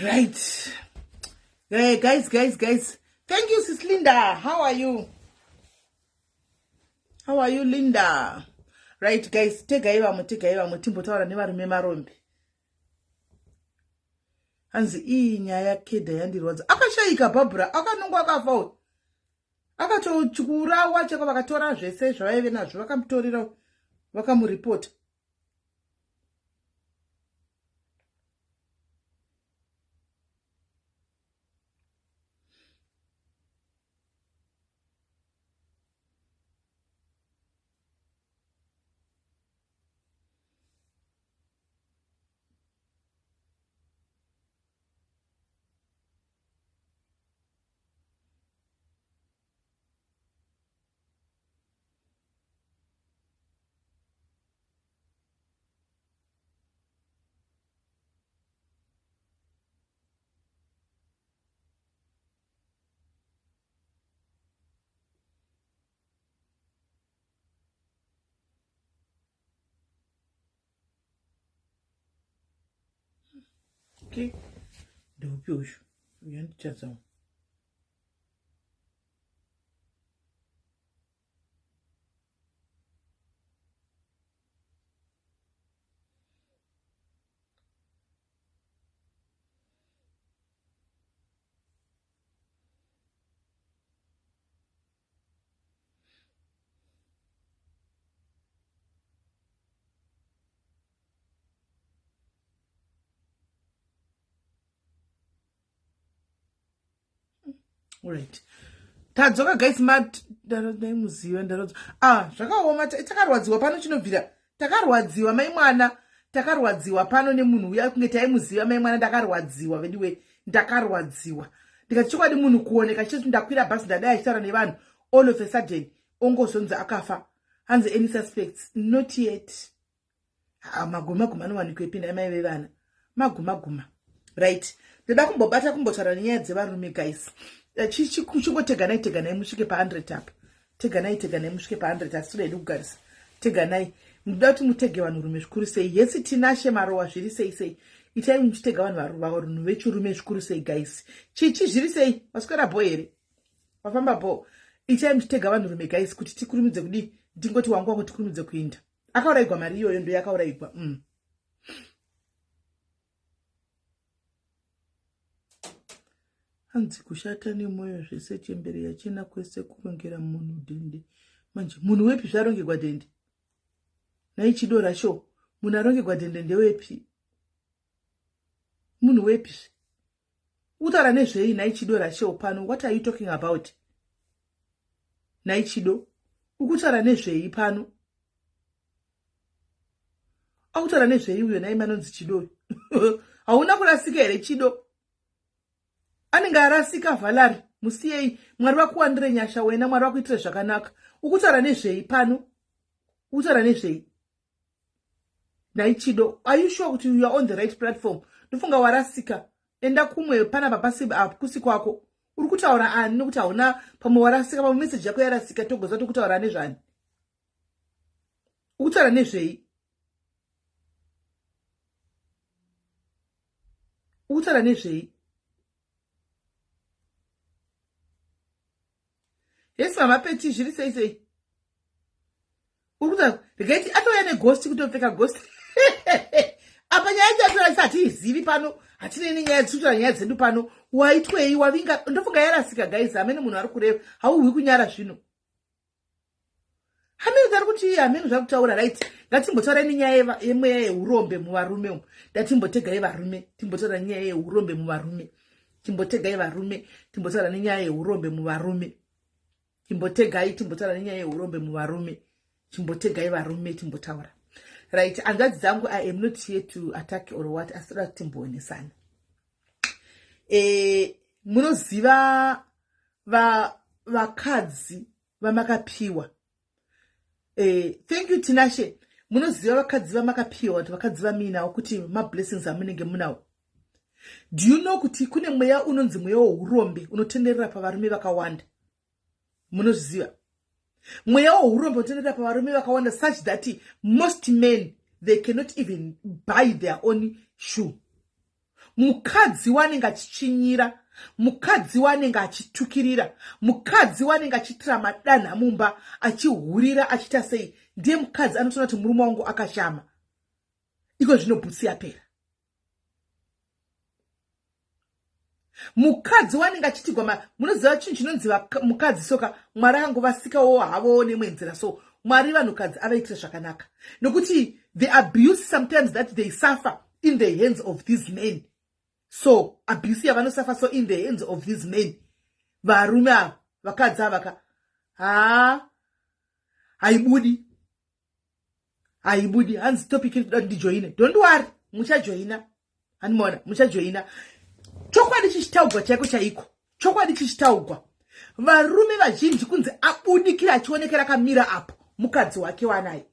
Right. Hey, guys, guys, guys. Thank you, Sis Linda. How are you? How are you, Linda? Right, guys. Tegai vamwe, tegai vamwe. Timbotaura nevarume marombe. Hanzi iyi nyaya kedha yandirwadza. Akashayika Barbara, akanongwa akafa uyu. Akatochiurawa chako vakatora zvese zvavaive nazvo vakamutorera vakamuripota. Okay, ndeupi uyu uyu andichadzawo. Alright. Tadzoka guys madaimuziva ndarodzo. Ah, zvakaoma takarwadziwa pano chinobvira. Takarwadziwa mai mwana. Takarwadziwa pano nemunhu uya kunge taimuziva mai mwana ndakarwadziwa veduwe. Ndakarwadziwa. Ndikati chokwadi munhu kuoneka chete ndakwira bus ndadai achitaura nevanhu all of a sudden ongozonzi akafa. Hanzi any suspects? Not yet. Ha, maguma guma anowanikwepi nhai mai vevana? Maguma guma. Right. Ndoda kumbobata kumbotaura nenyaya dzevarume guys. Eh, chingoteganai teganai musvike pa 100 apa. Teganai teganai musvike pa 100 asi toda hedu kugarisa. Teganai. Ndoda kuti mutege vanhurume zvikuru sei. Yesi Tinashe Marowa zviri sei sei. Itai muchitega vanhu vanhu vechirume zvikuru sei guys. Chichi zviri sei? Waswera bho here? Wafamba bho. Itai muchitega vanhurume guys kuti tikurumidze kudii? Ndingoti wangu wangu tikurumidze kuinda. Akauraigwa mari iyoyo ndoyakauraigwa. Hanzi kushata nemwoyo zvese chembere yachena kwese kurongera munhu dhende. Manje munhu wepi zvarongegwa dhende? Nhai chido racho munhu arongegwa dhende ndewepi? Munhu wepi zve? Ukutaura nezvei nhai chido racho pano? What are you talking about? Nhai chido ukutaura nezvei pano? Akutaura nezvei uyo nhai manonzi chido? Hauna kurasika here chido? Anenge arasika Valerie, musiyei. Mwari vakuwanire nyasha wena, Mwari vakuitire zvakanaka. Ukutaura nezvei pano? Ukutaura nezvei? Nhai Chido, are you sure kuti you are on the right platform? Ndofunga warasika. Enda kumwe panapa pasi kusi kwako. Uri kutaura ani nekuti hauna pamwe warasika, pamwe message yako yarasika togoza tokutaura nezvani. Ukutaura nezvei? Ukutaura nezvei? Yes mama Peti zviri sei sei? Uri kutaura regai ti atouya neghost kutopfeka ghost. Apa nyaya yacho yatora hatiizivi pano hatinei nenyaya dzikutora nyaya dzedu pano waitwei wavinga ndofunga yarasika guys hamene munhu ari kureva hauhwi kunyara zvino hameno zvari kuti hameno zvari kutaura right ngatimbotaurai nenyaya yemweya yeurombe muvarume umu ndatimbotegai varume timbotaura nenyaya yeurombe muvarume timbotegai varume timbotaura nenyaya yeurombe muvarume chimbotegai timbotaura nenyaya yeurombe muvarume chimbotegai varume timbotaura right hanzvadzi dzangu I am not here to attack or what asi toda kuti timboonesana e, munoziva vakadzi vamakapiwa e, thank you Tinashe munoziva vakadzi vamakapiwa kuti vakadzi vamuinawo kuti mablessings amunenge munawo. Do you know kuti kune mweya unonzi mweya wourombe unotenderera pavarume vakawanda? Munozviziva? Mweya wourombe unotenderera pavarume vakawanda such that most men they cannot even buy their own shoe. Mukadzi wanenge achitsvinyira, mukadzi wanenge achitukirira, mukadzi wanenge achiitira madanha mumba, achihurira, achiita sei, ndiye mukadzi anotoona kuti murume wangu akashama. Iko zvino bhutsi yapera. Mukadzi wanenge achitigwa, munoziva chinhu chinonzi mukadzi soka, Mwari akangovasikawo havo nemwe nzira. So Mwari vanhukadzi avaitira zvakanaka, nokuti the abuse sometimes that they suffer in the hands of these men, so abuse yavanosuffer so in the hands of these men, varume ava, vakadzi avaka, haa, haibudi, haibudi. Hanzi topic iri kuda kuti ndijoine. Don't worry, muchajoina. Handimaona, muchajoina. Chokwadi chichitaugwa chaiko chaiko, chokwadi chichitaugwa, varume vazhinji kunzi abudikira achionekera akamira apo, mukadzi wake wanaye.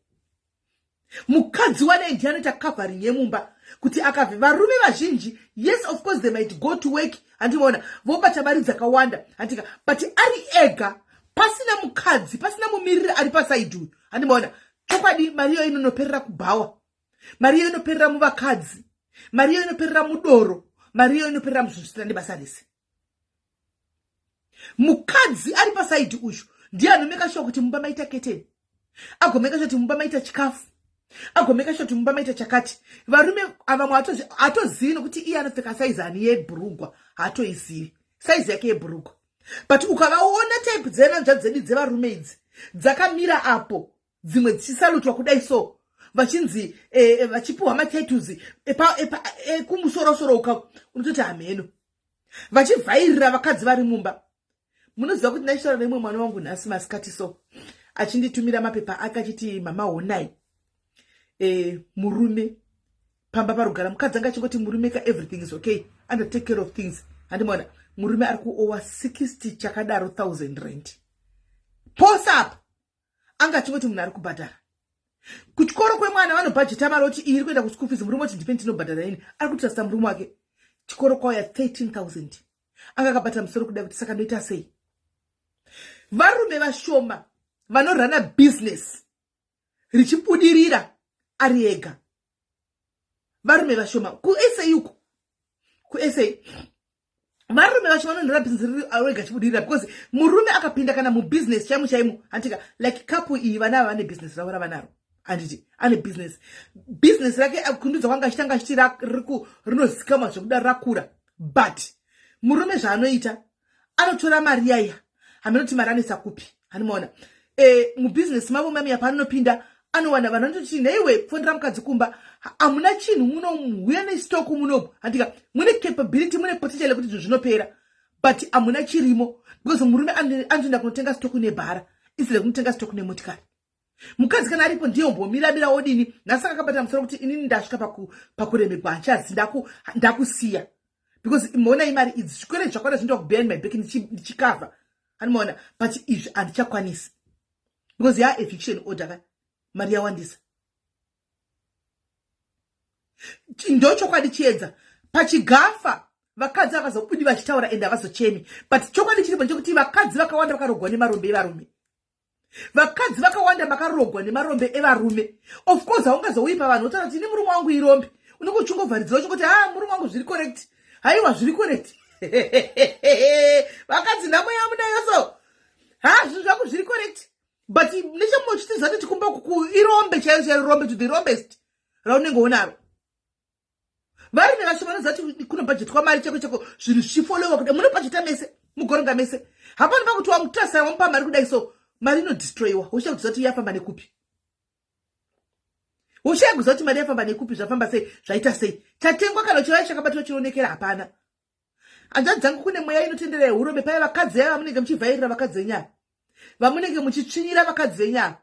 Mukadzi wanaye ndiye anoita covering yemumba kuti akabve. Varume vazhinji, yes, of course they might go to work, handimaona, vobata mari dzakawanda, handika, but ari ega, pasina mukadzi, pasina mumiriri ari paside uyu, handimaona, chokwadi mari iyoyo inonoperera kubhawa, mari iyo inoperera muvakadzi, mari iyo inoperera mudoro, mari iyo inoperera muzvinhu zvisina nebasa rese. Mukadzi ari paside uyu ndiye anomake sure kuti mumba maita keteni, agomake sure kuti mumba maita chikafu, agomake sure kuti mumba maita chakati. Varume vamwe hatozivi nokuti iye anopfeka saizi ani yebhurugwa, haatoizivi saizi yake yebhurugwa. But ukavaona type dzenanzva dzedu dzevarume idzi dzakamira apo, dzimwe dzichisalutwa kudai so, vachinzi vachipiwa matitles ekumusorosoro uka, unototi hameno vachivhairira vakadzi vari mumba. Munoziva kuti ndachitaura nemumwe mwana wangu nhasi masikati so, achinditumira mapepa ake achiti, "Mama, honai, murume pamba parugara." Mukadzi anga achingoti murume ka, everything is okay and take care of things. Handimaona, murume ari kuowa 60 chakadaro thousand rent pose apa. Anga achingoti munhu ari kubhadhara kuchikoro kwemwana, vanobhajeta mari, oti iri kuenda kuschool fees. Murume oti, "Ndipe, ndinobhadhara ini." Ari kutrasta murume wake. Chikoro kwauya 13,000. Anga akabata musoro kudai kuti, "Saka ndoita sei?" Varume vashoma vanorana business richibudirira ari ega, varume vashoma kuSA uko. KuSA varume vacho vanonhora bhizinesi riri wega chibudirira, because murume akapinda kana mubhizinesi chaimo chaimo, handika, like couple iyi, vana ava vane bhizinesi ravo ravanaro, handiti? Ane bhizinesi, bhizinesi rake kundudza kwanga achitanga achiti rinozikamwa zvekuda rakura. But murume zvaanoita, anotora mari yaya, haminoti mari anoisa kupi, hanimaona, mubhizinesi mavo mamiya. Paanopinda anowana vanhu vanototi, "Nheiwe, fonera mukadzi kumba, hamuna chinhu munomu, huya nestock munomu." Handika, mune capability, mune potential yekuti zvinhu zvinopera, but hamuna chirimo, because murume anotoenda kunotenga stock nebhara instead yekunotenga stock nemotikari. Mukadzi kana aripo ndiye ombomiramira odini. Nhasi akabata musoro kuti, "Inini ndasvika pakuremegwa, hanchazi, ndakusiya, because maona imari idzi, zvikwereti zvakawanda zvinoita kubehind my back ndichikavha, handimaona, but izvi handichakwanisi," because ya eviction order ka, mari yawandisa. Ndochokwadi chiedza pachigafa. Vakadzi havazobudi vachitaura ende havazochemi, but chokwadi chiripo ndechekuti vakadzi vakawanda vakarogwa nemarombe evarume. Vakadzi vakawanda makarogwa nemarombe evarume. Of course haungazouyi pavanhu wotaura kuti, "Ini murume wangu irombe." Unenge uchingovharidzira uchingoti, "Ha, murume wangu zviri correct, haiwa, zviri correct." Vakadzi, nhamo yamunayo so, ha, zvinhu zvangu zviri correct, but nechemuchitiziva kuti kumba kuku irombe chaiyo chaiyo, rombe to the rombest raunenge unaro. Varume vacho vanoziva kuti kunobhajetwa mari cheko cheko, zvinhu zvichifollowa kuda munobhajeta mese, mugoronga mese. Hapana pakuti wamutrasa, wamupa mari kudai so, mari inodestroyiwa. Woshaya kuziva kuti yafamba nekupi, woshaya kuziva kuti mari yafamba nekupi, zvafamba sei, zvaita sei, chatengwa kana chivai chakabatwa chinoonekera hapana. Hanzvadzi dzangu, kune mweya inotendera yeurombe paya. Vakadzi vaya vamunenge muchivhairira vakadzi venyaya, vamunenge muchitsvinyira vakadzi venyaya,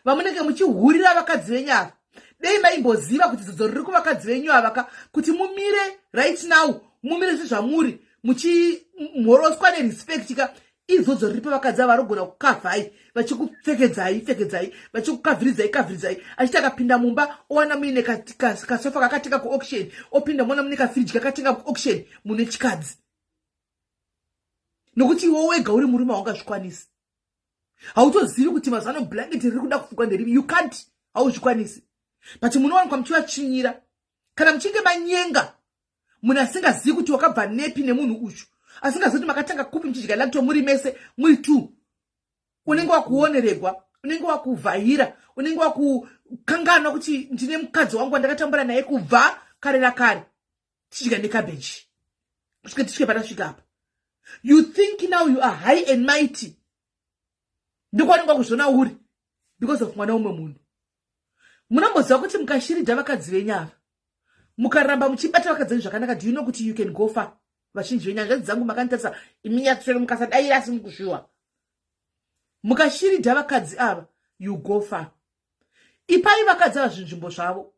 vamunenge muchihurira vakadzi venyaya, dei maimboziva kuti zodzo riri kuvakadzi venyu avaka kuti mumire right now, mumire sezvamuri, muchimhoroswa nerespect ka. Idzodzo riri pavakadzi ava varogona kukavhai, vachikupfekedzai pfekedzai, vachikukavhiridzai kavhiridzai. Achiti akapinda mumba owana muine kasofa kakatenga kuauction, opinda muona mune kafiriji kakatenga kuauction, mune chikadzi, nokuti iwe wega uri murume haungazvikwanisi. Hautozivi kuti mazuva ano blanket riri kuda kufukwa nderivi. You can't, hauzvikwanisi, but munowanikwa muchivatsvinyira kana muchinge manyenga. Munhu asingazivi kuti wakabva nepi nemunhu uyu, asingazivi kuti makatanga kupi muchidya lacto muri mese muri two. Unenge wakuoneregwa, unenge wakuvhaira, unenge wakukanganwa kuti ndine mukadzi wangu wandakatambura naye kubva kare nakare tichidya nekabheji kusvika tisvike patasvika apa. You think now you are high and mighty, ndokwanenge wakuzviona uri because of mwana umwe munhu. Munomboziva kuti mukashiridha vakadzi venyu ava, mukaramba muchibata vakadzi venyu zvakanaka, do you know kuti you can go far? Vazhinji venyu, hanzvadzi dzangu, makanditarisa iminyatso, mukasadaira asi mukusviwa. Mukashiridha vakadzi ava, you go far. Ipai vakadzi ava zvinzvimbo zvavo,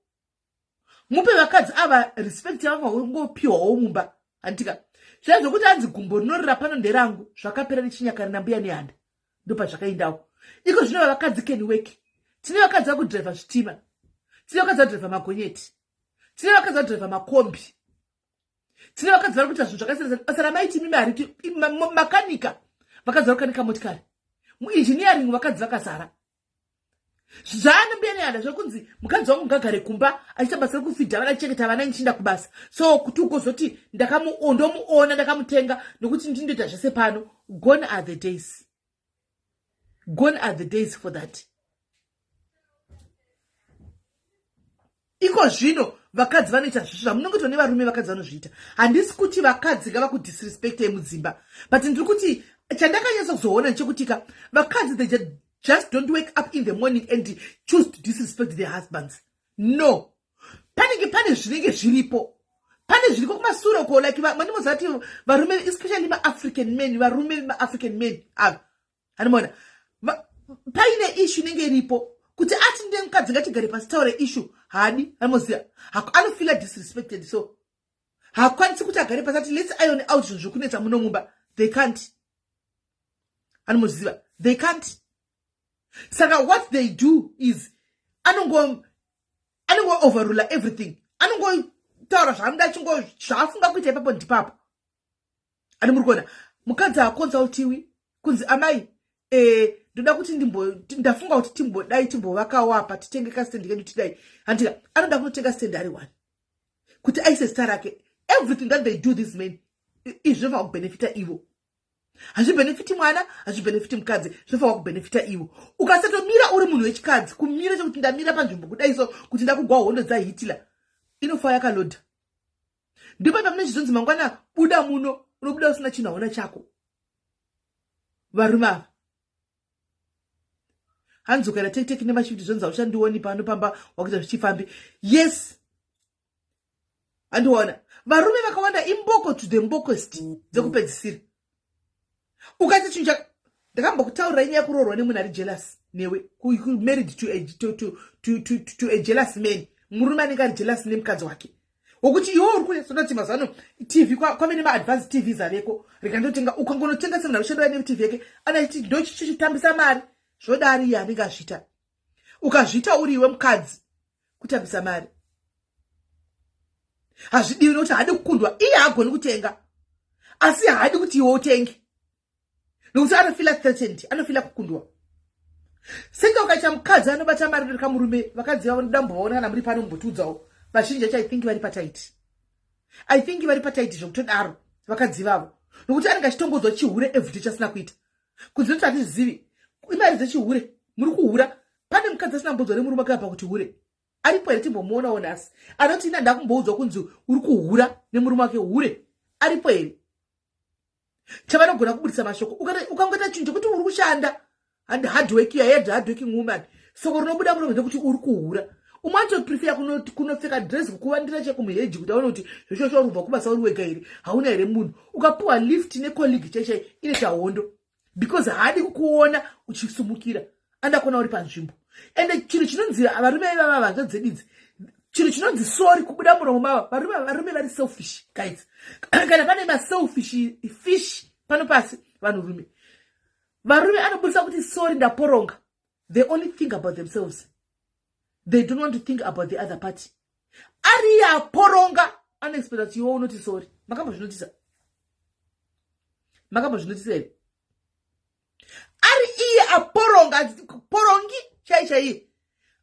mupe vakadzi ava respect yavafangopiwawo mumba. Handitika zviya zvokuti hanzi gumbo rinorira pano nderangu, zvakapera nechinyakare nambuya nehanda, ndopazvakaendawo. Iko zvino vakadzi can work. Tine vakadzi vakudhiraivha zvitima, tine vakadzi vadhiraivha magonyeti, tine vakadzi vadhiraivha makombi, tine vakadzi vari kuita zvinhu zvakasiyana. Basa ramaiti mimi hariti makanika, vakadzi vari kukanika motikari, muengineering vakadzi vakazara. Zvaana mbuya nehanda zvekunzi mukadzi wangu ngagare kumba achiita basa rekufidha vana, chengeta vana, ndichiinda kubasa, so kuti ugozoti ndomuona ndakamutenga nokuti ndindoita zvese pano. Gone are the days, gone are the days for that. Iko zvino vakadzi vanoita zvisvo zvamunongoitwa nevarume, vakadzi vanozviita. Handisi kuti vakadzi ngavakudisrespectei mudzimba, but ndiri kuti chandakanyatsa kuzoona ndechekutika vakadzi, they just don't wake up in the morning and choose to disrespect their husbands. No, panenge pane zvinenge zviripo, pane zviriko kumasure uko. Like mandimoziva kuti varume, especially maAfrican men, varume maAfrican men ava, hanimona paine issue inenge iripo kuti ati nde mukadzi ngatigare pasi taure issue, haadi. Anoziva anofeela disrespected, so haakwanisi kuti agare pasi ati, "Let's iron out zvinhu zvekunetsa muno mumba." They can't, anomuziva, they can't. Saka what they do is anongo overrule everything, anongotaura zvaanoda, chingo zvaafunga kuita ipapo ndipapo. Ani muri kuona mukadzi haaconsultiwi kunzi, "Amai, ndoda kuti ndafunga kuti timbodai timbovakawo apa, titenge kastendi kedu tidai." Handika anoda kunotenga stendi ari one kuti aise zita rake. Everything that they do, these men, izvi zvinofanira kubenefita ivo, hazvibhenefiti mwana, hazvibhenefiti mukadzi, zvinofanira kubenefita ivo. Ukasatomira uri munhu wechikadzi, kumira chekuti ndamira panzvimbo kudai so kuti ndakugwa hondo dzaHitler, inofa yakalodha. Ndipo pamune chizonzi mangwana buda muno, unobuda usina chinhu, hauna chako. Varume ava hanzokera tekiteki nemashifti, zvonzi hauchandioni pano pamba, wakuita zvichifambi. Yes, handiona varume vakawanda imboko to the mbokost dzekupedzisira. Ukaita chinhu, ndakambokutaurira inyaya yekuroorwa nemunhu ari jealous newe, married to a jealous man, murume anenge ari jealous nemukadzi wake, wokuti iwe uri kunyatsoona mazuva ano TV kwave nemaadvance TVs aveko, rega ndotenga. Ukangonotenga semunhu anoshandira neTV yake, anachiti ndochichitambisa mari zvodari, iye anenge azviita. Ukazviita uri iwe mukadzi, kutambisa mari hazvidiwi, nokuti haadi kukundwa. Iye haagoni kutenga, asi haadi kuti iwe utenge, nokuti anofeela threatened, anofeela kukundwa. Senge ukaita mukadzi anobata mari kudarika murume, vakadzi vavo ndoda mbovaona kana muri pano mumbotiudzawo. Vazhinji vacho, I think vari pataiti, I think vari pataiti zvekutodaro vakadzi vavo, nokuti anenge achitongodzwa chihure everyday chasina kuita. Kunzi noti hatizvizivi, imari dzechihure, muri kuhura. Pane mukadzi asina mbodzwa nemurume akapa kuti hure aripo here? Timbomuonawo nhasi anoti ina ndakumboudzwa kunzi uri kuhura nemurume wake, hure aripo here? Chavanogona kubudisa mashoko, ukangoita chinhu chekuti uri kushanda, hard work, you are hard working woman, soko rinobuda muromo ndekuti uri kuhura. Umwe anotoprefer kunopfeka dress kukuvandira chekumuheji kuti aone kuti zvoshosho uri kubva kubasa uri wega here, hauna here munhu. Ukapiwa lift necolleague chaichai, inoita hondo because haadi kukuona uchisumukira, anoda kuona uri panzvimbo. Ende chinhu chinonzi varume ivava, vanzva dzedidzi, chinhu chinonzi sorry kubuda muromo mava, varume vari selfish, guys. Kana pane maselfish fish pano pasi, vanhurume. Varume anobudisa kuti sorry, ndaporonga, they only think about themselves, they don't want to think about the other party. Ariye aporonga anoexpecta kuti iwe unoti sorry. Makambozvinotisa? Makambozvinotisa here? Ari iye aporonga, porongi chai chaiye,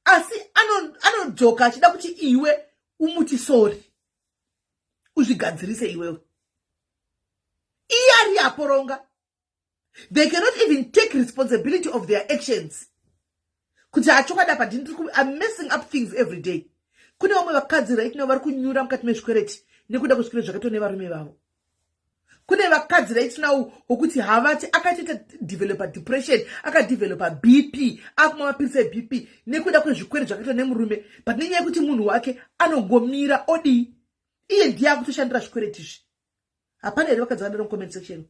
asi anodzoka achida kuti iwe umuti sorry. Uzvigadzirise iwewe. Iye ari aporonga. They cannot even take responsibility of their actions. Kuti hachokwadi apa ndini, I'm messing up things every day. Kune vamwe vakadzi right now vari kunyura mukati mezvikwereti nekuda kwezvikwereti zvakaitwa nevarume vavo. Kune vakadzi right now wokuti havati akatoita developer depression, akadevelopa BP, akumwa mapirisi eBP nekuda kwezvikwereti zvakaitwa nemurume. But nenyaya yekuti munhu wake anongomira odii, iye ndiye akutoshandira zvikwereti izvi. Hapana here vakadzi vanaro mucomment section?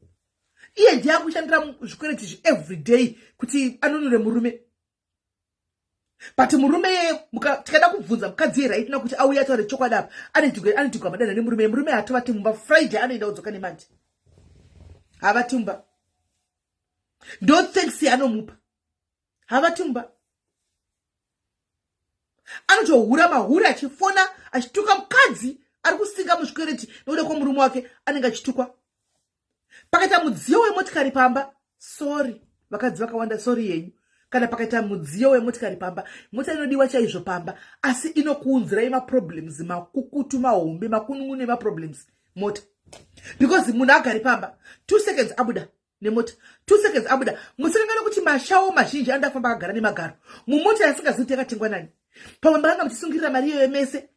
Iye ndiye akushandira zvikwereti izvi every day kuti anonure murume. But murume yeye, tikada kubvunza mukadzi ye right now kuti auye ataure chokwadi apa, anoitigwa madanha nemurume. Murume hatovati mumba. Friday anoenda kudzoka nemandi, havati mumba. Ndo thanks yaanomupa, havati mumba. Anotohura mahure, achifona achituka mukadzi ari kusinga muzvikwereti nekuda kwemurume wake. Anenge achitukwa. Pakaita mudziyo wemotikari pamba, sorry vakadzi vakawanda, sorry yenyu, kana pakaita mudziyo wemotikari pamba, mota inodiwa chaizvo pamba, asi inokuunzirai maproblems makukutu, mahombe, makunun'unu emaproblems mota, because munhu agari pamba, 2 seconds abuda nemota, 2 seconds abuda. Musakangana kuti mashawo mazhinji anoda kufamba akagara nemagaro mumota yasingazivi kuti yakatengwa nani. Pamwe makanga muchisungirira mari iyoyo mese,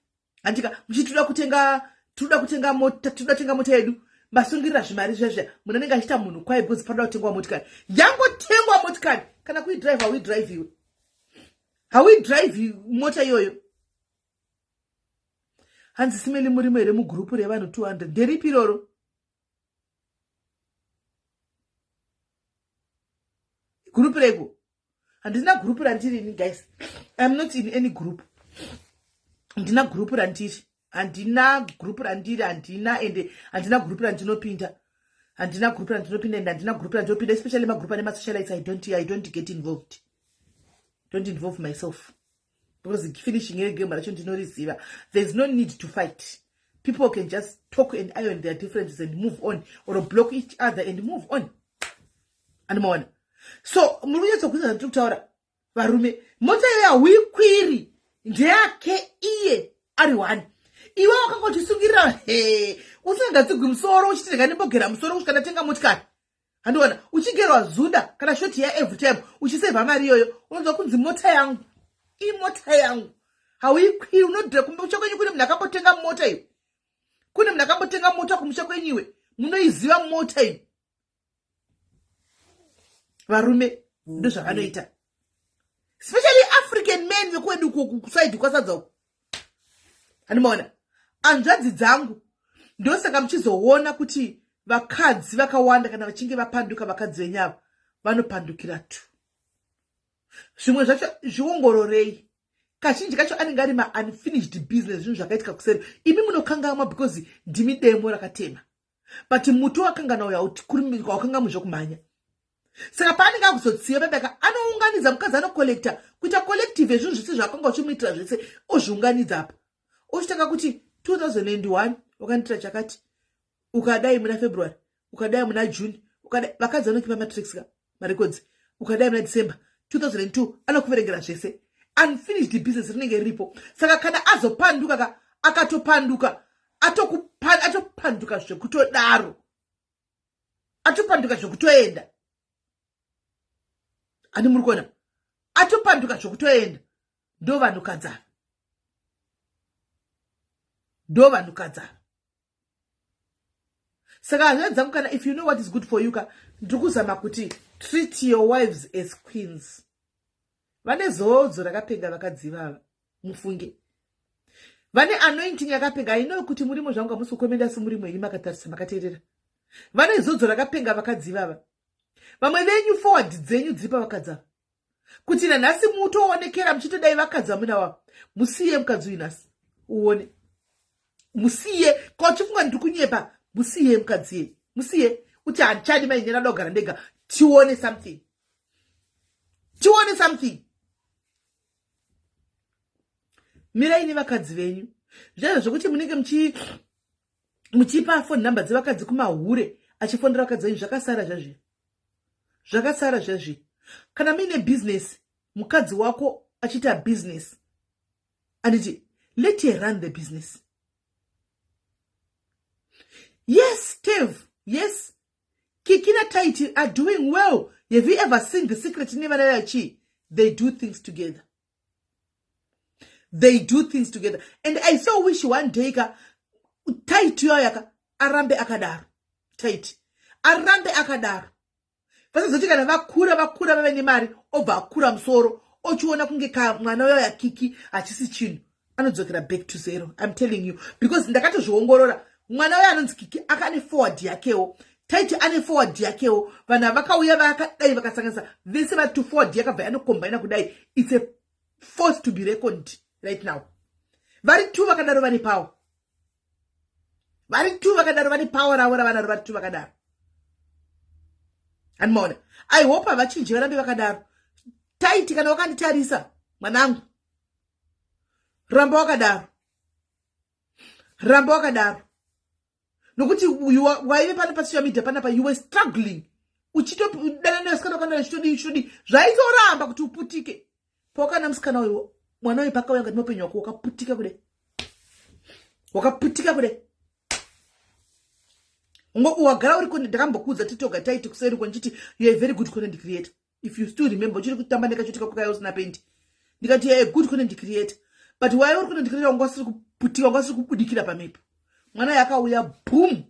handika? Muchiti kutenga, tinoda kutenga mota, tinoda kutenga mota yedu. Masungirira zvimari zvezve, munhu anenge achiita munhu kwai because panoda kutengwa motikari. Yangotengwa motikari, kana kuidrive hauidrive iwe, hauidrive mota iyoyo. Hanzi simeli, murimo here mugurupu revanhu 200? Nderipi iroro? Gurupu reko? Handina gurupu randirini, guys. I'm not in any group. Handina gurupu randiri, handina gurupu randiri, handina. Ende handina gurupu randinopinda, handina gurupu randinopinda, ende handina gurupu randinopinda, especially magurupu ane masocialites. I don't get involved, don't involve myself, because finishing yegame racho ndinoriziva. There's no need to fight. People can just talk and iron their differences and move on, or block each other and move on. Andimaona? So muri kunyatsokuisa zvandiri kutaura, varume? Mota iyo yahuikwiri ndeyake iye ari one. Iwe wakanga uchisungirira he, usingagadzigwi musoro, uchiti rega ndimbogera musoro kusvika ndatenga motikari. Handiona uchigerwa zuda kana short ya every time uchisevha mari iyoyo. Unonzwa kunzi mota yangu, imota yangu. Hauikwiri, unodhira kumusha kwenyu. Kune munhu akambotenga mota iwe? Kune munhu akambotenga mota kumusha kwenyu iwe? Munoiziva mota iyi? Varume ndozvavanoita, especially African men vekwedu kusaidi kwasadza uku. Handimaona, hanzvadzi dzangu? Ndosaka muchizoona kuti vakadzi vakawanda kana vachinge vapanduka, vakadzi venyava vanopandukira tu. Zvimwe zvacho zviongororei. Kazhinji kacho anenge ari maunfinished business, zvinhu zvakaitika kuseri. Imi munokangamwa because ndimi demo rakatema, but muti wakangana uyo wakangamwi zvokumhanya. Saka paanenge akuzotsiva pepeka, anounganidza mukadzi, anocollecta, kuita collective yezvinhu zvese zvaakanga uchimuitira zvese, ozviunganidza apa, ochitanga kuti 2001 wakandiitira chakati, ukadai muna February, ukadai muna June, ukadai. Vakadzi vanokipa matrix ka, marecords. Ukadai muna December 2002, anokuverengera zvese. Unfinished business rinenge riripo. Saka kana azopanduka ka, akatopanduka, atopanduka zvekutodaro, atopanduka zvekutoenda. Ani muri kuona? Atopanduka zvekutoenda. Ndo vanhukadzi ava, ndo vanhukadzi ava. Saka hanzvadzi dzangu, kana if you know what is good for you ka, ndiri kuzama kuti treat your wives as queens. Vane zodzo rakapenga vakadzi vava, mufunge. Vane anointing yakapenga. I know kuti murimo zvangu, hamusi kukomenda, asi murimo ini makatarisa, makateerera. Vane zodzo rakapenga vakadzi vava. Vamwe venyu forward dzenyu dziri pavakadzi ava, kuti nanhasi mutoonekera muchitodai vakadzi vamuna wavo. Musiye mukadzi uyu nhasi uone, musiye. Kauchifunga ndiri kunyepa, musiye mukadzi ye, musiye. Uti handichadi mainini, ada kugara ndega. Tione something, tione something. Mirai nevakadzi venyu. Zvaizvo zvokuti munenge muchipa phone number dzevakadzi kumahure achifonera vakadzi venyu, zvakasara zvazvi, zvakasara zvazvi. Kana muine business, mukadzi wako achiita business, anditi? Let her run the business. Yes, Steve. Yes. Kiki na Taiti are doing well. Have you ever seen The Secret nevana vachi? They do things together. They do things together. And I so wish one day ka Taiti yoyaka arambe akadaro. Taiti. Arambe akadaro. Vasazoti kana vakura vakura vave nemari obva akura musoro ochiona kunge ka mwana uyo Kiki hachisi chinhu, anodzokera back to zero. I'm telling you, because ndakatozviongorora. Mwana uyo anonzi Kiki akane forward yakewo, Taiti ane forward yakewo. Vanhu vakauya vakadai, vakasanganisa vese vari to forward yakabva yanokombaina kudai. It's a force to be reckoned right now. Vari two vakadaro vane power. Vari two vakadaro vane power ravo ravanaro. Vari two vakadaro, handimaona. I hope havachinji, varambe vakadaro. Taiti, kana wakanditarisa, mwanangu, ramba wakadaro, ramba wakadaro, nokuti waive pano pasocial media panapa, you were struggling uchitodana nevasikana wakandana, uchitodii, uchitodii, zvaitoramba kuti uputike. Pawakana musikana uyu, mwana uyu pakauya ngati muupenyu wako, wakaputika kudai, wakaputika kudai, wagara uri. Ndakambokuudza titoga Taiti kuseri kwandichiti you are a very good content creator. If you still remember, uchiri kutamba nekachotika kukaya usina pendi, ndikati you are a good content creator, but why uri content creator wanga usiri kuputika, wanga usiri kubudikira pamepo. Mwana yakauya, boom.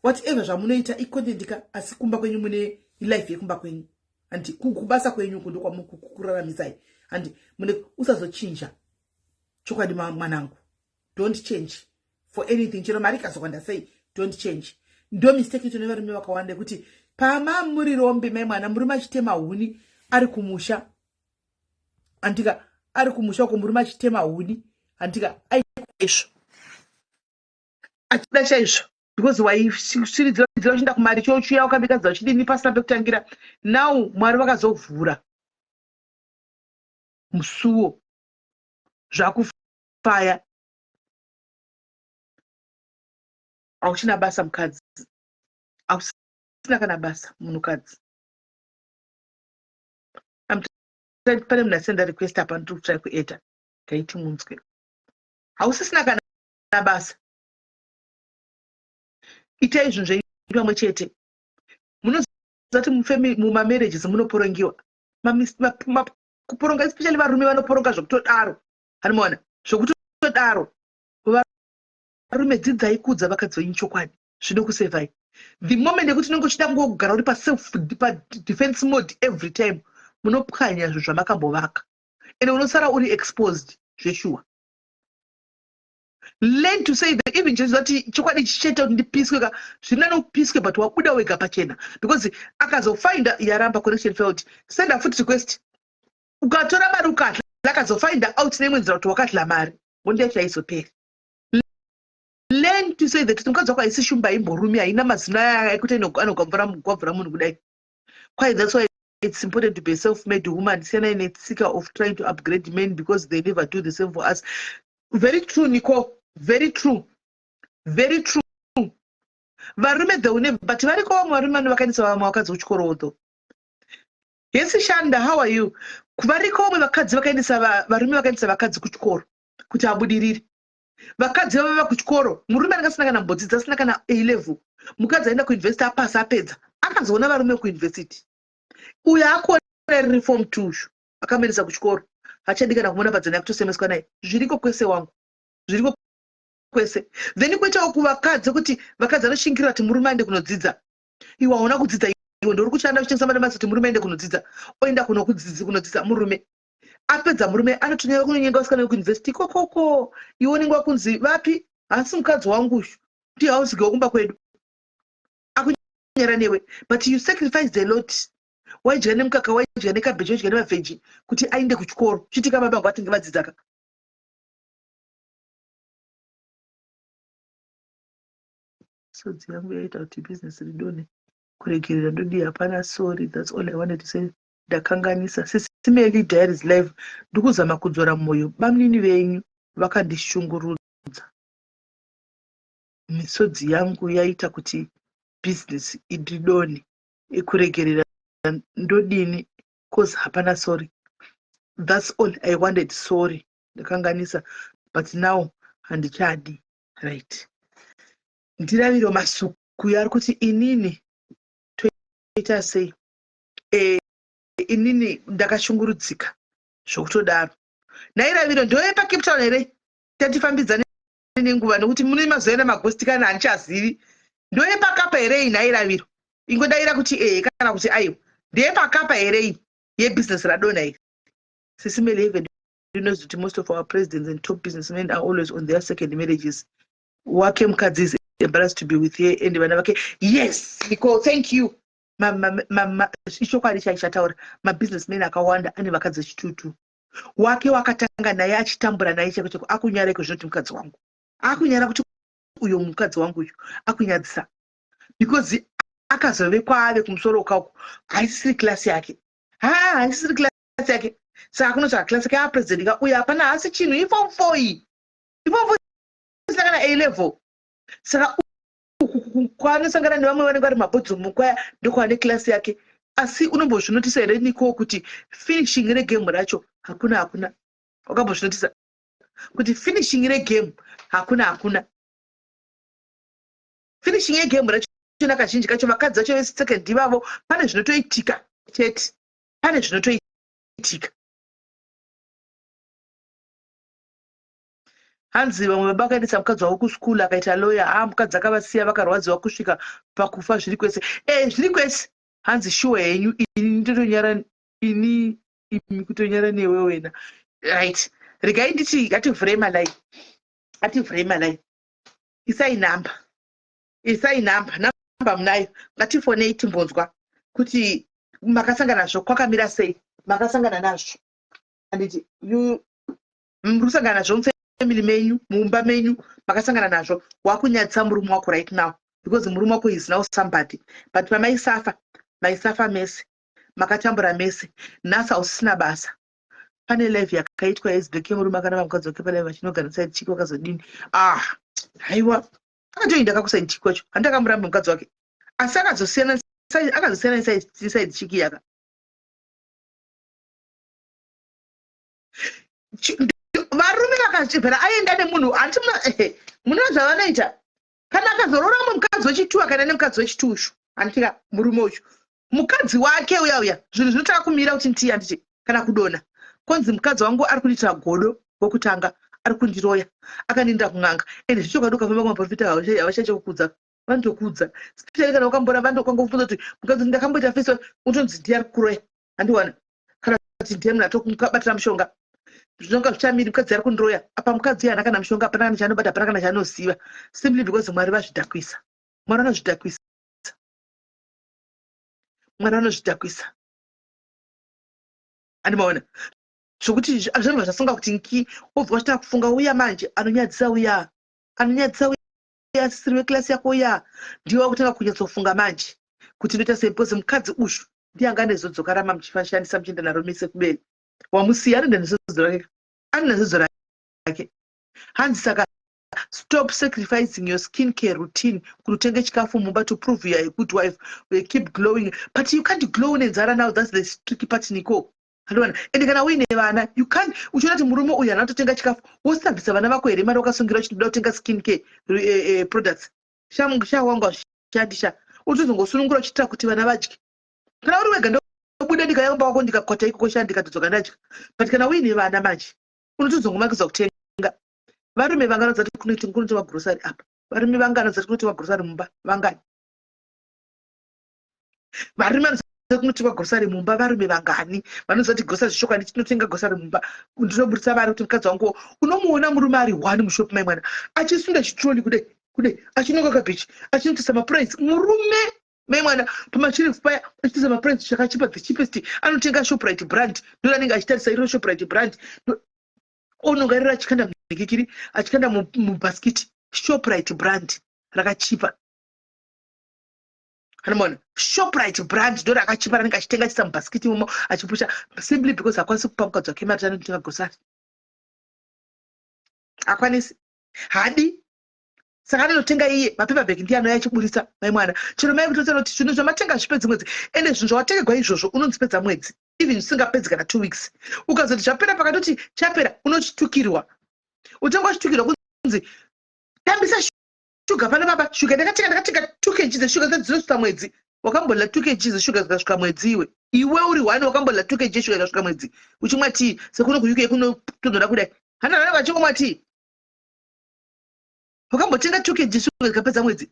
Whatever zvamunoita icontent ka, asi kumba kwenyu mune life yekumba kwenyu, handi? Kubasa kwenyu uku ndokwamukuraramisai, handi? Mune usazochinja chokwadi, mwanangu. Don't change for anything, chero mari ikazowanda sei, don't change. Ndo mistake ito nevarume vakawanda yekuti pama muri rombe, mai mwana, murume achitema huni ari kumusha, andika? Ari kumusha uko, murume achitema huni, handika? Aizvo achida chaizvo, because waisviridzira uchienda kumari, chochiya wakabikadza uchidini, pasina pekutangira. Now Mwari vakazovhura musuwo, zvakufaya, hauchina basa mukadzi, hausina kana basa munhukadzi. Pane munhu asenda request apa, ndiri kutry kueta kaiti munzwe. Hausisina kana basa. Itai zvinhu zvenyu pamwe chete. Munoziva kuti mumamarriages munoporongiwa, kuporonga, especially varume vanoporonga zvekutodaro, hanimaona? Zvekutodaro. Varume, dzidzai kuudza vakadzi venyu chokwadi, zvinokusevhai. The moment yekuti unenge uchida kungogara uri paself padefense mode every time, munopwanya zvinhu zvamakambovaka, ende unosara uri exposed zveshuwa. Learn to say that even chezati chokwadi chichaita kuti ndipiswe ka, zviri nani upiswe, but wabuda wega pachena, because akazofinda yaramba, connection failed, senda futi request. Ukatora mari ukadla, akazofinda out neimwe nzira kuti wakadla mari, hondo yacho haizoperi. Learn to say that mukadzi wako haisi shumba imborumi, haina mazino aya ekuti anogwabvura munhu kudai. Kwai that's why it's important to be a self-made woman. Siyanai netsika of trying to upgrade men, because they never do the same for us. Very true, Nico. Very true, very true. Varume, they will never, but variko vamwe varume vano vakaendesa vamwe vakadzi kuchikoro though. Yes, Shanda, how are you? Variko vamwe vakadzi vakaendesa, varume vakaendesa vakadzi kuchikoro kuti abudirire. Vakadzi vavava kuchikoro, murume anenge asina kana mbodzidza, asina kana A level, mukadzi aenda kuuniversity, apasa, apedza, akazoona varume kuuniversity, uyo akuona riri form two, akamuendesa kuchikoro, hachadi kana kumuona padzana, yakutosemeswa naye. Zviriko kwese wangu, zviriko kwese. Then kwoitawo kuvakadzi kuti vakadzi vanoshingirira kuti murume aende kunodzidza. Iwe hauna kudzidza, iwe ndori kushanda uchitengesa madomasi, kuti murume aende kunodzidza, oenda kunodzidza murume. Apedza murume anotonyanya kunonyenga vasikana vekuuniversity ikokoko. Iwe unenge wakunzi vapi, hasi mukadzi wangu uyu, ndi house girl kumba kwedu, akunyara newe. But you sacrificed a lot. Waidya nemukaka, waidya nekabheji, waidya nemavheji kuti aende kuchikoro. Chitika baba vangu vatinge vadzidzaka. Sodzi yangu yaita kuti bhizinesi ridonhe. Kuregerera ndodii? Hapana sorry. That's all I wanted to say, ndakanganisa. Sisimeli Diaries Live, ndikuzama kudzora mwoyo. Bamunini venyu vakandishungurudza. Misodzi yangu yaita kuti bhizinesi ididonhe. Kuregerera ndodini, cause hapana sorry. That's all I wanted, sorry, ndakanganisa, but now handichadi. Right. Ndiraviro Masuku ari kuti inini toita sei? Inini ndakashungurudzika zvokutodaro. Nhai Raviro, ndoyepa Cape Town here? Tatifambidzane nenguva nekuti mune mazuva ena magosti kana handichazivi. Ndoyepakapa here iyi, nhai Raviro? Ingodaira kuti ehe kana kuti aiwa. Ndeyepakapa here iyi yebhizinesi radonha iri? Sisi Meli, even knows kuti most of our presidents and top businessmen are always on their second marriages. Wake mukadzi is embarrassed to be with her and vana vake. Yes, Nicole, thank you. Ichokwadi chaichataura, mabusinessmen akawanda ane vakadzi vechitutu. Wake wakatanga naye achitambura naye cheko cheko, akunyara iko zvinoti mukadzi wangu, akunyara kuti uyo mukadzi wangu uyu akunyadzisa, because akazove kwaave kumusoro ukako haisisiri class yake. Ha, haisisiri class yake. Saka kunotsvaka class yake apresident ka uyo hapana, haasi chinhu, iform 4 iyi, iform 4 isina kana A level. Saka kwaanosangana nevamwe vanenge vari mabhodzomu kwaya ndokwane class yake. Asi unombozvinotisa here, Niko, kuti finishing regame racho hakuna hakuna? Wakambozvinotisa kuti finishing regame hakuna hakuna? Finishing yegame rachona kazhinji kacho vakadzi vacho vesecond ivavo pane zvinotoitika chete, pane zvinotoitika. Hanzi vamwe baba vakaendesa mukadzi wavo kuskulu akaita lawyer. Ha, mukadzi akavasiya, vakarwadziwa kusvika pakufa. Zviri kwese, e, zviri kwese. Hanzi shuwa henyu, ini ndotonyara ini, imi kutonyara newe wena. Right, regai nditi ngativhurei malai, ngativhurei malai. Isai namba, isai namba, namba munayo. Ngatifonei timbonzwa kuti makasangana nazvo kwakamira sei. Makasangana nazvo, handiti? Muri kusangana nazvo mufamily menyu, mumba menyu makasangana nazvo. Wakunyadzisa murume wako right now because murume wako is now somebody, but pamaisafa, maisafa mese, makatambura mese. Nhasi hausisina basa. Pane live yakaitwa yesbek yemurume akanama mukadzi wake palive achinogara side chick. Wakazodini? Ah, haiwa, akatoenda kakuside chick wacho. Handakamuramba mukadzi wake, asi akazosiyana, akazosiyana neside chick yaka. Varume vakachibvera aenda nemunhu, handiti munoona zvavanoita? Kana akazoroora mumwe mukadzi wechituwa, kana nemukadzi wechitushu, handitika murume uyu mukadzi wake uya uya, zvinhu zvinotanga kumira kuti ntii, handiti? Kana kudonha, konzi mukadzi wangu ari kundiitira godo, wokutanga ari kundiroya, akandinda kun'anga. Ende zvichokwadi, ukafamba kumaprofita havachache kukudza, vanotokudza, especially kana wakambora vandokangofunza kuti mukadzi ndakamboita fesi, utonzi ndiye ari kukuroya, handiwana? Kana kuti ndiye munhu atokubatira mushonga, zvinonga zvichamiri. Mukadzi ari kundiroya apa, mukadzi haana kana mushonga, hapana kana chaanobata, hapana kana chaanoziva, simply because Mwari vazvidhakwisa. Mwari vanozvidhakwisa, Mwari vanozvidhakwisa, andimaona? Zvokuti zvinobva zvasunga kuti nki, wobva wachitanga kufunga uya manje anonyadzisa, uya anonyadzisa, uya asisiri weclass yako uya. Ndiwe wakutanga kunyatsofunga manje kuti ndoita sei, because mukadzi uyu ndiye anga nezodzoka rama muchifashandisa, muchienda naro mese kuberi. Wamusiya, anoenda nezodzo rake, anoenda nezodzo rake. Hanzi saka stop sacrificing your skin care routine kuti utenge chikafu mumba to prove you are a good wife. We keep glowing, but you can't glow nenzara. Now that's the tricky part, Nico, handiwana? Ende kana uine vana, you can't. Uchiona kuti murume uyu haana kutotenga chikafu, wosabvisa vana vako here mari wakasungira uchinoda kutenga skin care products? Sha wangu, hazvishandi sha. Utozongosunungura uchiitira kuti vana vadye. Kana uri wega, ndobuda ndikayamba wako, ndikakwata ikoko sha, ndikatodzoka ndadya. But kana uine vana manje, unotozongomakidza kutenga. Varume vanganodza kuti kunotenga grocery apa? Varume vanganodza kuti kunotenga grocery mumba vangani? Varume vanoziva kunotenga grocery mumba, varume vangani vanoziva kuti grocery zvechokwadi tinotenga grocery mumba? Ndinoburitsa vari kuti mukadzi wangu, unomuona murume ari one mushopu, mai mwana, achisunda chitrolley kudai kudai, achinonga kabhichi, achinotisa maprice. Murume, mai mwana, pamasherefu paya achitarisa maprice, chakachipa, the cheapest anotenga Shoprite brand, ndo anenge achitarisa iro Shoprite brand, onongarira achikanda mhikikiri, achikanda mubhasikiti, Shoprite brand rakachipa, anomaona? Shoprite brand ndo rakachipa ranenge achitenga, achiisa mubhasikiti imomo, achipusha, simply because hakwanisi kupa mukadzi wake mari anotenga grocery. Hakwanisi, hadi. Saka anonotenga iye mapaper bag, ndiye anouya achiburisa, mai mwana. Chero mai kutotaura kuti zvinhu zvamatenga zvipedzi mwedzi. Ende zvinhu zvawatengegwa izvozvo unonzipedza mwedzi, even zvisingapedzi kana 2 weeks. Ukazoti zvapera, pakatoti chapera, unochitukirwa, utenga wachitukirwa kunzi tambisa. Shuga pano baba, shuga ndakatenga ndakatenga 2 kg dzeshuga dzinosvika mwedzi. Wakambodla 2 kg dzeshuga dzikasvika mwedzi iwe. Iwe uri one wakambodla 2 kg yeshuga ikasvika mwedzi. Uchimwa tii sekuno kuUK kunotonhora kudai. Hana vana vachingomwa tii. Wakambotenga 2 kg shuga ikapedza mwedzi.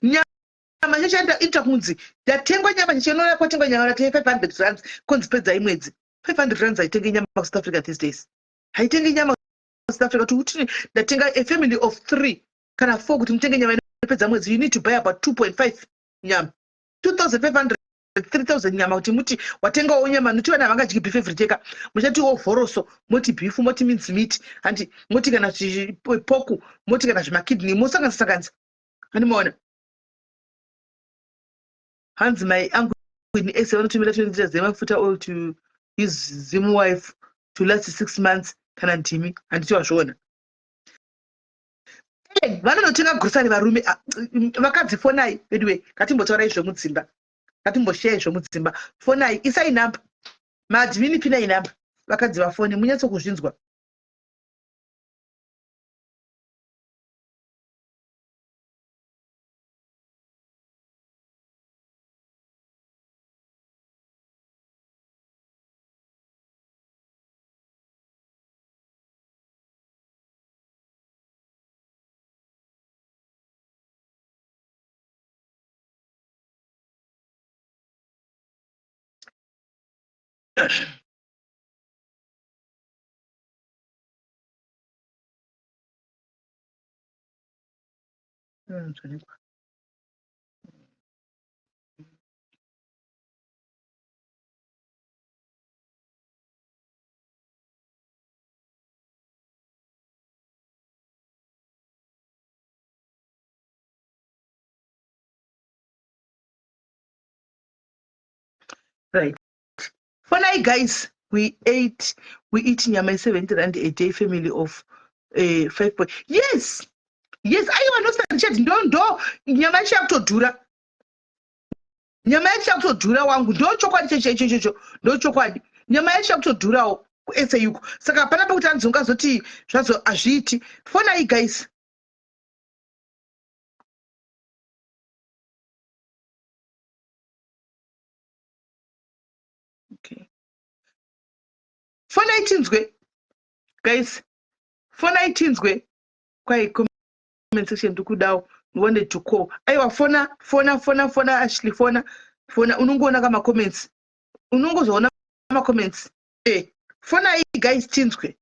Nyama chacho inoita kunzi yatengwa nyama chacho inoona kwatengwa nyama rate 500 rands konzi pedzai mwedzi. 500 rands haitenge nyama kuSouth Africa these days. Haitenge nyama South Africa kuti kuti ndatenga a family of 3 kana 4 kuti mutenge nyama inopedza mwedzi you need to buy about 2.5 nyama 2500 3000 nyama kuti muti watengawo nyama nokuti vana havangadyi beef every day ka muchatiwo vhoroso moti beef moti mince meat handi moti kana poku moti kana zvimakidney mosanganisa sanganisa handi maona hanzi mai angu in ese vanotumira 20 liters dzemafuta oil to his zim wife to last six months kana ndimi handiti wazviona eh, vanonotenga grocery varume ah, vakadzi fonai veduwe ngatimbotaurai zvemudzimba ngatimbosheyai zvemudzimba fonai isai number maadmini pinai number vakadzi vafone munyatso kuzvinzwa Mm, Right. For now, guys, we ate we eat nyama 70 rand a day family of 5 point. Yes. Yes, aiwa no Richard ndo ndo nyama yacho yakutodhura. Nyama yacho yakutodhura wangu ndo chokwadi checho icho ichocho ndo chokwadi. Nyama yacho yakutodhurawo kuSA uko. Saka hapana pekuti anzi ungazoti zvazo azviiti. Fonai guys. Okay. Fonai tinzwe. Guys, fonai tinzwe. Kwai comment section ndikudawo wanted to call. Aiwa fona fona fona fona Ashley fona fona unongoona kama comments. Unongozoona ma comments. Eh, fonai guys tinzwe.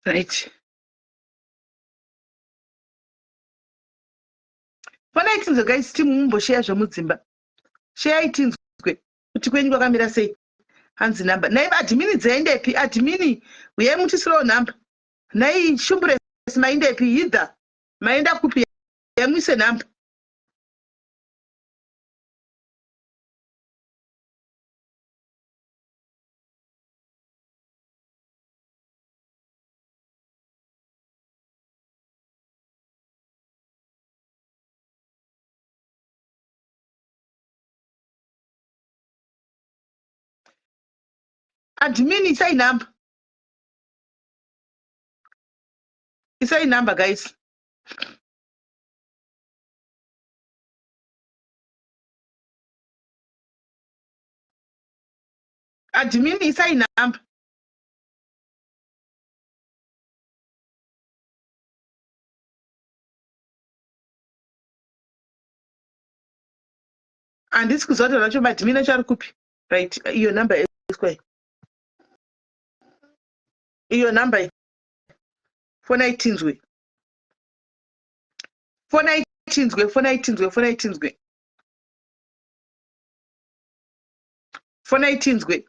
Right. Fanai tinzwe guys team mumbosheya zvemudzimba. Sheyai tinzwe kuti kwenyu kwakamira sei. Hanzi number. Nhai admin dzaendepi? Admin uyai mutisirewo number. Nhai Shumbures maindepi? Hidha maenda kupi? Uyai muise number. Admin isai number. Isai number guys. Admin isai number. Handisi kuziva kuti racho madmin acho ari kupi. Right, iyo number iswa iyo number fonai tinzwe. Fonai tinzwe, fonai tinzwe, fonai tinzwe. Fonai tinzwe.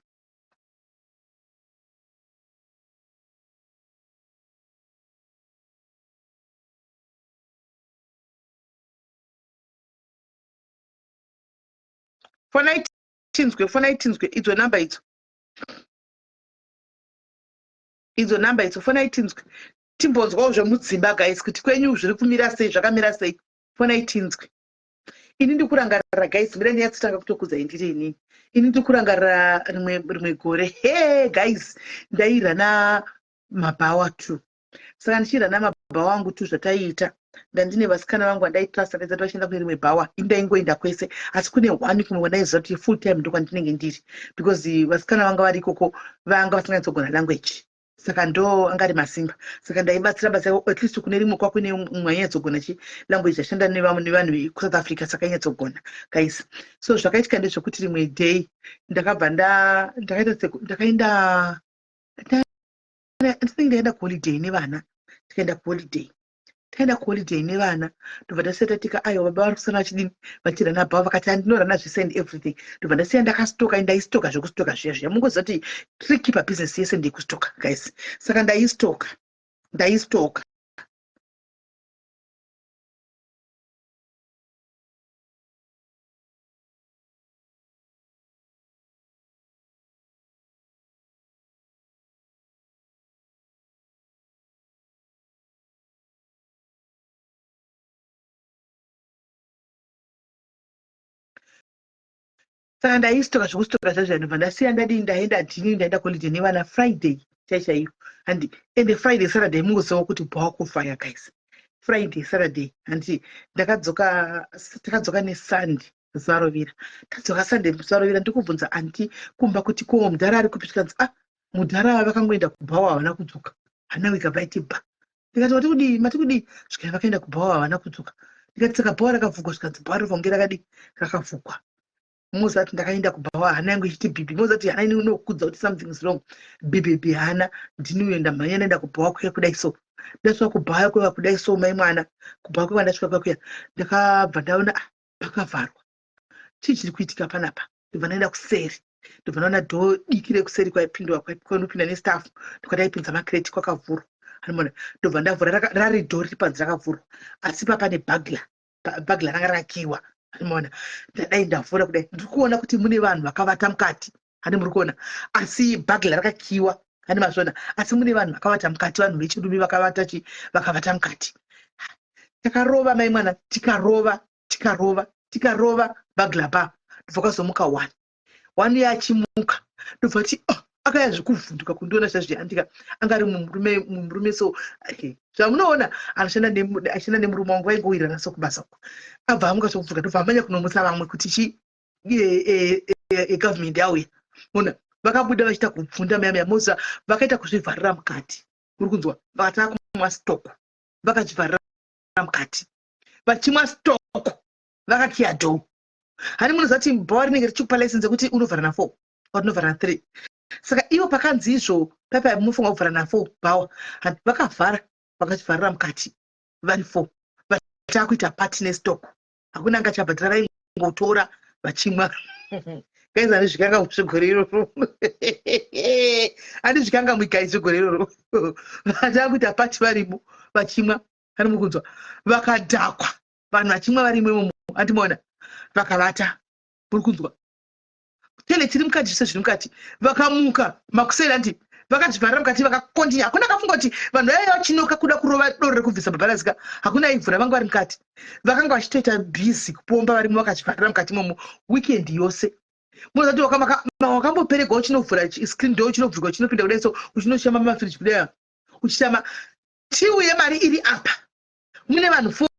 Fonai tinzwe, fonai tinzwe idzo number idzo. Idzo number idzo fonai tinzwe. Timbonzwawo zvemudzimba guys kuti kwenyu zviri kumira sei, zvakamira sei. Fonai tinzwe. Ini ndikurangarira guys, mira ndinyatsotanga kutokudzai ndiri inini. Ini ndikurangarira rimwe rimwe gore. Hey guys, ndairana mabhawa two. Saka ndichirana mabhawa angu two zvataiita. Ndandine vasikana vangu vandaitrust ndaizati vachienda kune rimwe bhawa. Ini ndaingoenda kwese. Asi kune one kumwe kwandaiziva kuti full time ndokwandinenge ndiri. Because vasikana vanga vari ikoko vanga vasinganyatsogona language. Saka ndo anga ari masimba. Saka ndaibatsira batsira at least kune rimwe kwakune mumwe ainyatsogona chi language ashanda nevamwe nevanhu vekuSouth Africa saka ainyatsogona guys. So zvakaitika ndezvekuti rimwe day ndakabva nda ndakaita seku ndakaenda I think ndaenda kuholiday nevana tikaenda kuholiday taenda kuholiday nevana ndobva ndasiya tatika aiwa baba vari kusara vachidini vachirana bhava vakati andinorana zvese and everything ndobva ndasiya ndakastoka ndaistoka zvekustoka zviya zviya mungoziva kuti tricky pabusiness yese ndeyekustoka guys saka ndaistoka ndaistoka Saka ndaistoka zvekustoka zvazvo ndobva ndasiya ndadii ndaenda ndini ndaenda kuholiday nevana Friday chaichaiyo handi ende Friday Saturday mungoziva kuti bhawa kufaya guys Friday Saturday handi ndakadzoka takadzoka neSunday zuva rovira tadzoka Sunday zuva rovira ndikubvunza anti kumba kuti ko mudhara ari kupi zvikanzi ah mudhara vakangoenda kubhawa havana kudzoka hana wega baiti bha ndikati mati kudii mati kudii zvikanzi vakaenda kubhawa havana kudzoka ndikati saka bhawa rakavhugwa zvikanzi bhawa rinofanira kunge rakadii rakavhugwa mozati ndakaenda kubhawa hana yangu ichiti bhibi mozati hana ini inokudza kuti something is wrong bhibibi hana ndini uyo ndamhanya ndaenda kubhawa kuya kudai so ndasvika kubhawa kuya kudai so mai mwana kubhawa kuya ndasvika kuya kuya ndakabva ndaona ah, pakavharwa chii chiri kuitika panapa ndobva ndaenda kuseri ndobva ndaona dhoo diki rekuseri kwaipindwa kwainopinda nestaff ndokwataipinza makreti kwakavhurwa anomona ndobva ndavhura rari dhoo riri panze rakavhurwa asi pa pane bagla bagla ranga rakakiwa anomona ndadai ndavhura kudai ndiri kuona kuti mune vanhu vakavata mukati hani muri kuona asi bagla rakakiwa hani mazviona asi mune vanhu vakavata mukati vanhu vechirume vakavata chi vakavata mukati takarova mai mwana tikarova tikarova tikarova bagla ba ndobva kwazomuka one one yachimuka ndobva ti oh, akaya zvekuvhunduka kundiona zvazviandika anga ari mumurume mumurume so okay. zvamunoona anoshanda achishanda nemurume wangu vaingowirirana so kubasa uko abva amuka zvekuvhunduka ndobva amanya kunomutsa vamwe kuti chi egovernment yauya ona vakabuda vachiita kubvunda maya maya moziva vakaita kuzvivharira mukati uri kunzwa vakatanga kumwa stock vakazvivharira mukati vachimwa stock vakakiya door hani munoziva kuti bhawa rinenge richikupa license yekuti unovhara na four or unovhara na three saka ivo pakanzi izvo paipai munofunga kuvhara na four bhawa hani vakavhara vakachivharira mukati vari four vatakuita party nestock hakuna anga achabhadhara vaingotora vachimwa guys handizvikanga zvegore iroro handizvikanga muigai zvegore iroro vatakuita party varimo vachimwa hani muri kunzwa vakadhakwa vanhu vachimwa varimo imomo andimaona vakavata muri kunzwa toilet iri mukati zvese zviri mukati vakamuka makuseri anti vakazvivharira mukati vakakontinya hakuna akafunga kuti vanhu vaiva vachinoka kuda kurova doro rekubvisa bhabharazika hakuna aivhura vanga vari mukati vakanga vachitoita busy kupomba varimo vakazvivharira mukati imomo weekend yose munoziva kuti wakamboperegwa uchinovhura screen door uchinovhurwa uchinopinda kudai so uchinoshama mumafiriji kudai uchishama tiuye mari iri apa mune vanhu four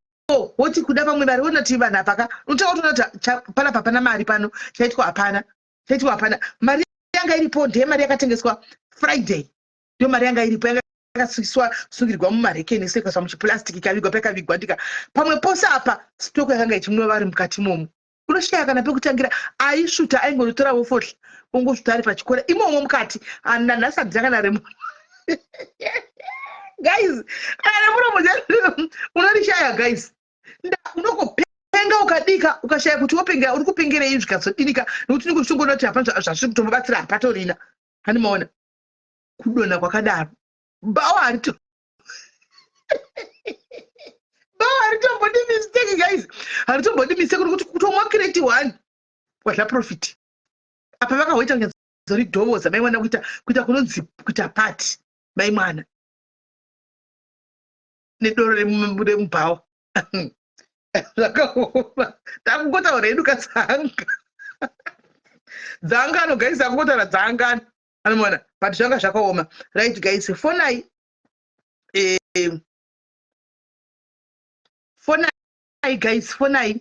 woti kuda vamwe vari wonoti vanhu apaka unotanga kutoona kuti panapa hapana mari pano chaitwa hapana chaitwa hapana mari yanga iripo ndiye mari yakatengeswa friday ndiyo mari yanga iripo yanga yakasukiswa sungirwa mumarekeni sekaiswa muchiplastic ikavigwa paikavigwa ndika pamwe pose apa stoko yakanga ichimwiwa vari mukati imomo unoshaya kana pekutangira aisvuta aingonotoravo fodla ongosvuta ari pachikora imomo mukati nanhasi handina kana remu guys kana remuromo unorishaya guys unongopera Ukapenga ukadika ukashaya kuti wopengera uri kupengerei zvikazodinika nekuti unenge uchingoona kuti hapana zvazviri kutombobatsira hapatorina. Hani maona kudonha kwakadaro. Bhawa harito bhawa haritombodi mistake guys. Haritombodi mistake nekuti kutomwa crate one wadla profit. Apa vakahoita kunyatsoridhovoza mai mwana kuita kuita kunonzi kuita party mai mwana nedoro remubhawa. Zvakaoma. Takungotaura hedu katsanga. Dzangano guys takungotaura dzangano. Anomuona but zvanga zvakaoma. Right guys, fonai eh fonai guys, fonai.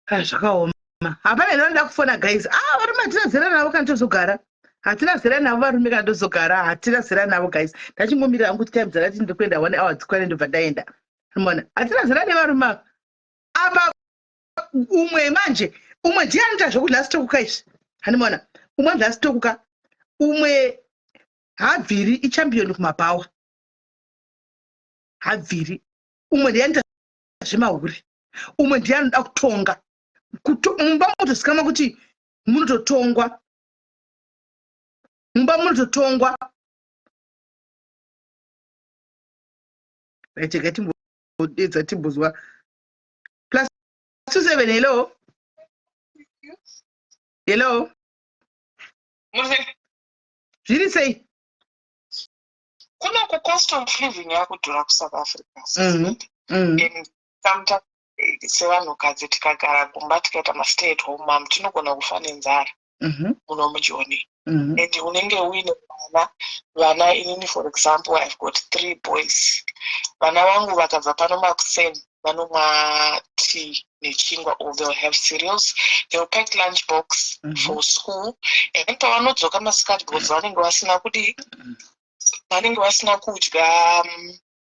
Ah, zvakaoma. Hapana here vanoda kufona guys. Ah, varume hatina zera navo kana tozogara. Hatina zera navo varume kana tozogara. Hatina zera navo guys. Ndachingomirira hangu kuti time dzakati ndiri kuenda 1 hour dzikwane ndobva ndaenda. Unoona? Hatina zera nevarume ava. Apa umwe manje, umwe ndiye anoita zvekudya sitokuka izvi. Handimaona? Umwe anodya sitokuka. Umwe habviri ichampion kumabhawa. Habviri. Umwe ndiye anoita zvemahure. Umwe ndiye anoda kutonga. Mumba munotozikanwa kuti munototongwa. Mumba munototongwa. Right, rega timbodedza timbozwa. Plus 27, hello. Hello. Zviri sei? Kuno ku cost of living yakudhura kuSouth Africa. And sometimes sevanhukadzi tikagara kumba tikaita mastay at home mom tinogona kufa nenzara muno muJoni. And unenge uine vana, vana inini for example I've got 3 boys. Vana vangu vakabva pano makuseni vanomwa tea nechingwa or they'll have cereals. They'll pack lunch box for school. And then pavanodzoka masikati because vanenge vasina kudii? Vanenge vasina kudya,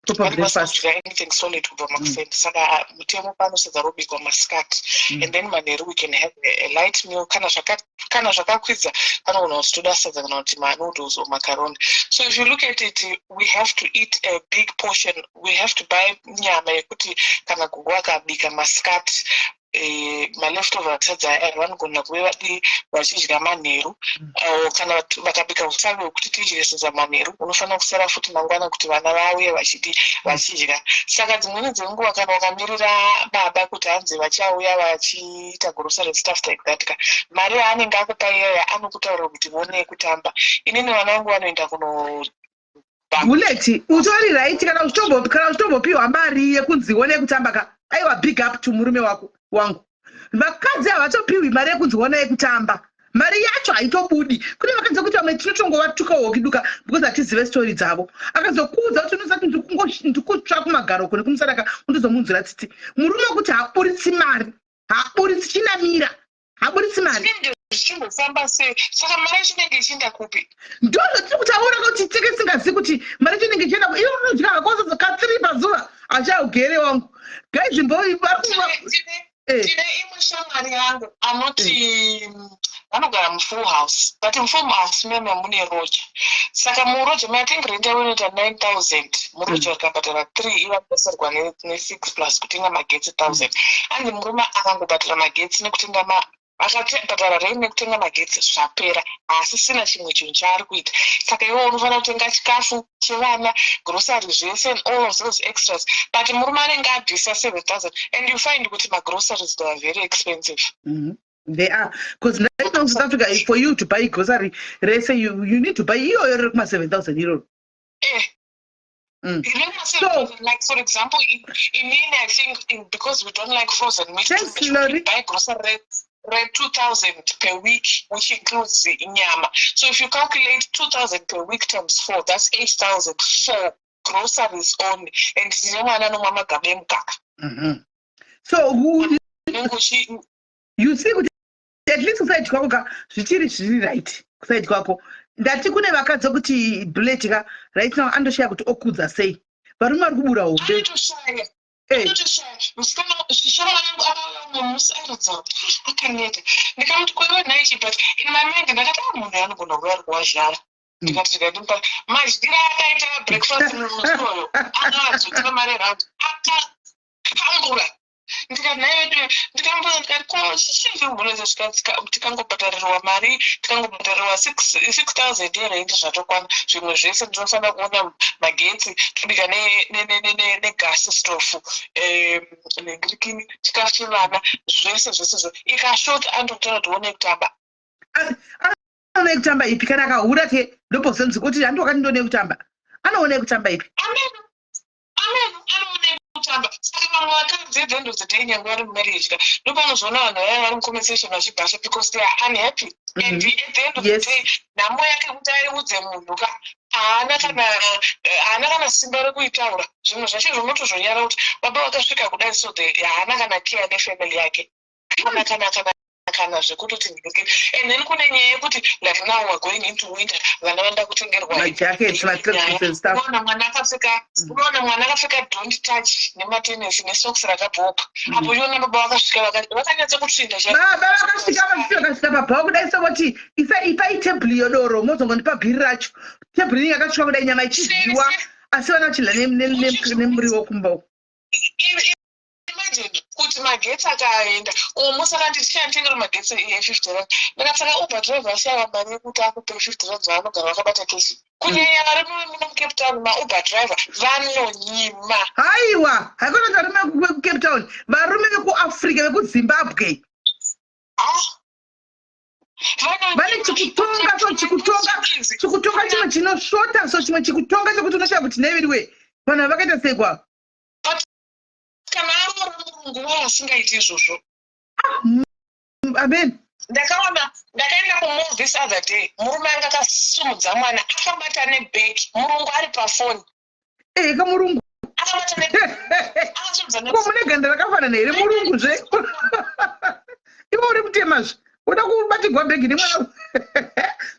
Proper vanenge vasina breakfast. kudya anything solid kubva makuseni. Saka mutemo pano sadza robikwa masikati. And then manheru we can have a light meal. Kana zvakakwidza panogona kuti toda sadza kana kuti manoodles or macaroni. So if you look at it, we have to eat a big portion. We have to buy nyama yekuti kana gogo akabika masikati, maleftover sadza aya vanogona kuve vadi vachidya manheru. Kana vakabika usavi hwekuti tidye sadza manheru, unofanira kusara futi mangwana kuti vana vauye vachidya. Saka dzimweni dzenguva kana wakamirira baba kuti hanzi vachauya vachiita grocery and stuff like that ka, mari yaanenge akupa iyaya anokutaurira kuti vone kutamba. Inini vana vangu vanoenda kuno Bullet, utori right kana uchitombopiwa mari yekunzi one kutamba ka. Aiwa, big up to murume wako wangu. Vakadzi havatopiwi mari yekunzi one yekutamba. Mari yacho haitobudi. Kune vakadzi vekuti vamwe tinotongovatuka hokiduka because hatizive story dzavo. Akazokuudza kuti unosati ndikutsva kumagaro uko nekumusana unotozomunzwira tsitsi. Murume wekuti haaburitsi mari, haaburitsi chinamira, haaburitsi mari. Zvinenge zvichimbofamba sei? Saka mari yacho inenge ichienda kupi? Ndozvatiri kutaura kuti tenge tisingazivi kuti mari yacho inenge ichienda kupi. Iwe unodya hako ka3 pazuva achaugere wangu. Guys, vari kuva Tine imwe shamwari yangu anoti vanogara mufull house, but mufull house meme mune roja. Saka muroja I think rent yavo inoita 9000, muroja vakabhadhara 3 ivabhasarwa ne6 plus kutenga magetsi 1000. Hanzi murume akangobhadhara magetsi nekutenga akabhadhara rent nekutenga magetsi zvapera, haasisina chimwe chinhu chaari kuita. Saka iwe unofanira kutenga chikafu chevana, grocery zvese and all of those extras, but murume anenge abvisa 7000 and you find kuti magroceries they are very expensive. They are, because right now in South Africa, for you to buy grocery rese you need to buy iyoyo riri kuma 7000 iroro. So Like, for example, in I think because we don't like frozen meat too Thanks, much, we Lori. can buy grocery rate 2000 per week, which includes the nyama. So if you calculate 2000 per week times four, that's 8000 for groceries only. And tine mwana anomwa magaba emukaka. So Unenge you see kuti at least kuside kwako ka zvichiri zviri right. Kuside kwako, ndati kune vakadzi kuti bullet ka right now andoshaya kuti okudza sei varume vari kubura hombe. Anotoshaya. Anotoshaya. Musikana shamwari yangu akauya umwe musi airatidza kuti, "Ah, akaneta." Ndikamuti, "Kwaiwe nhaichi?" But in my mind ndakati, "Ah, munhu anogona kuva ari kuwazhara." Ndikati ndikatimupa madyiro akaita breakfast musi uyoyo, akadzokera mari round akakambura. Ndikati, "Nhai." Ndikambuza ndikati, "Ko chii chirikumbonetsa?" Zvikanzi, "Tikangobhadharirwa mari, tikangobhadharirwa 6000 yerent, zvatokwana. Zvimwe zvese ndinofanira kuona magetsi, tobika negas stove, nengirikini, chikafu chevana, zvese zvese zvo ikashota." Anototaura kuti one kutamba. Anoona kutamba ipi kana akahura ke? Ndopozonzi kuti handi wakati ndone kutamba, anoona kutamba ipi? Amen, amen. Anoone kutamba. Saka vamwe vakadzi, at the end of the day, nyange vari mumarriage ka, ndopanozoona vanhu vaya vari mucomment section vachibhasha because they are unhappy. And at the end of the day, nhamo yake kuti aiudze munhu ka, haana kana simba rekuitaura. Zvimwe zvacho zvinotozonyara kuti baba vakasvika kudai, so haana kana care nefamily yake, kana zvekutoti ndike. And then kune nyaya yekuti, like, now we're going into winter, vana vanoda kutengerwa majackets, matracksuits and stuff. Unoona mwana akapfeka don't touch nematenesi nesocks rakabhoka apo. Iona baba vakasvika vakanyatsa kutsvinda. Baba vakasvika, vakasvika pabhawa kudai, sovoti ipai tebhuri yodoro, mozongondipa bhiri racho. Tebhuri inenge yakasvika kudai, nyama ichidyiwa, asi vana vachidya nemuriwo kumba uko. Imagine kuti magetsi akaenda umu, saka ndichanditengera magetsi e50 rand. Ndikati, "Saka Uber driver ashaya mari yekuti akupe 50 rand zvaanogara vakabata keshi?" Kunyanya vari muno muCape Town, maUber driver vanonyima. Haiwa, haikona kuti varume vekuCape Town, varume vekuAfrica, vekuZimbabwe. Ah. Vane chikutonga, so chikutonga, chikutonga chimwe chinosvota, so chimwe chikutonga chekuti unoshaya kuti neviriwe vanhu vakaita sei kwavo. Kana aroora murungu wayo asingaiti izvozvo. Amen. Ndakaona, ndakaenda kumall this other day, murume anga akasumudza mwana akabata nebhegi, murungu ari pafoni. Ee, kamurungu. Akabata akasumudza. Ko mune ganda rakafanana here, murungu zve? Iwe uri mutemazve, uda kubatirwa bhegi nemwana,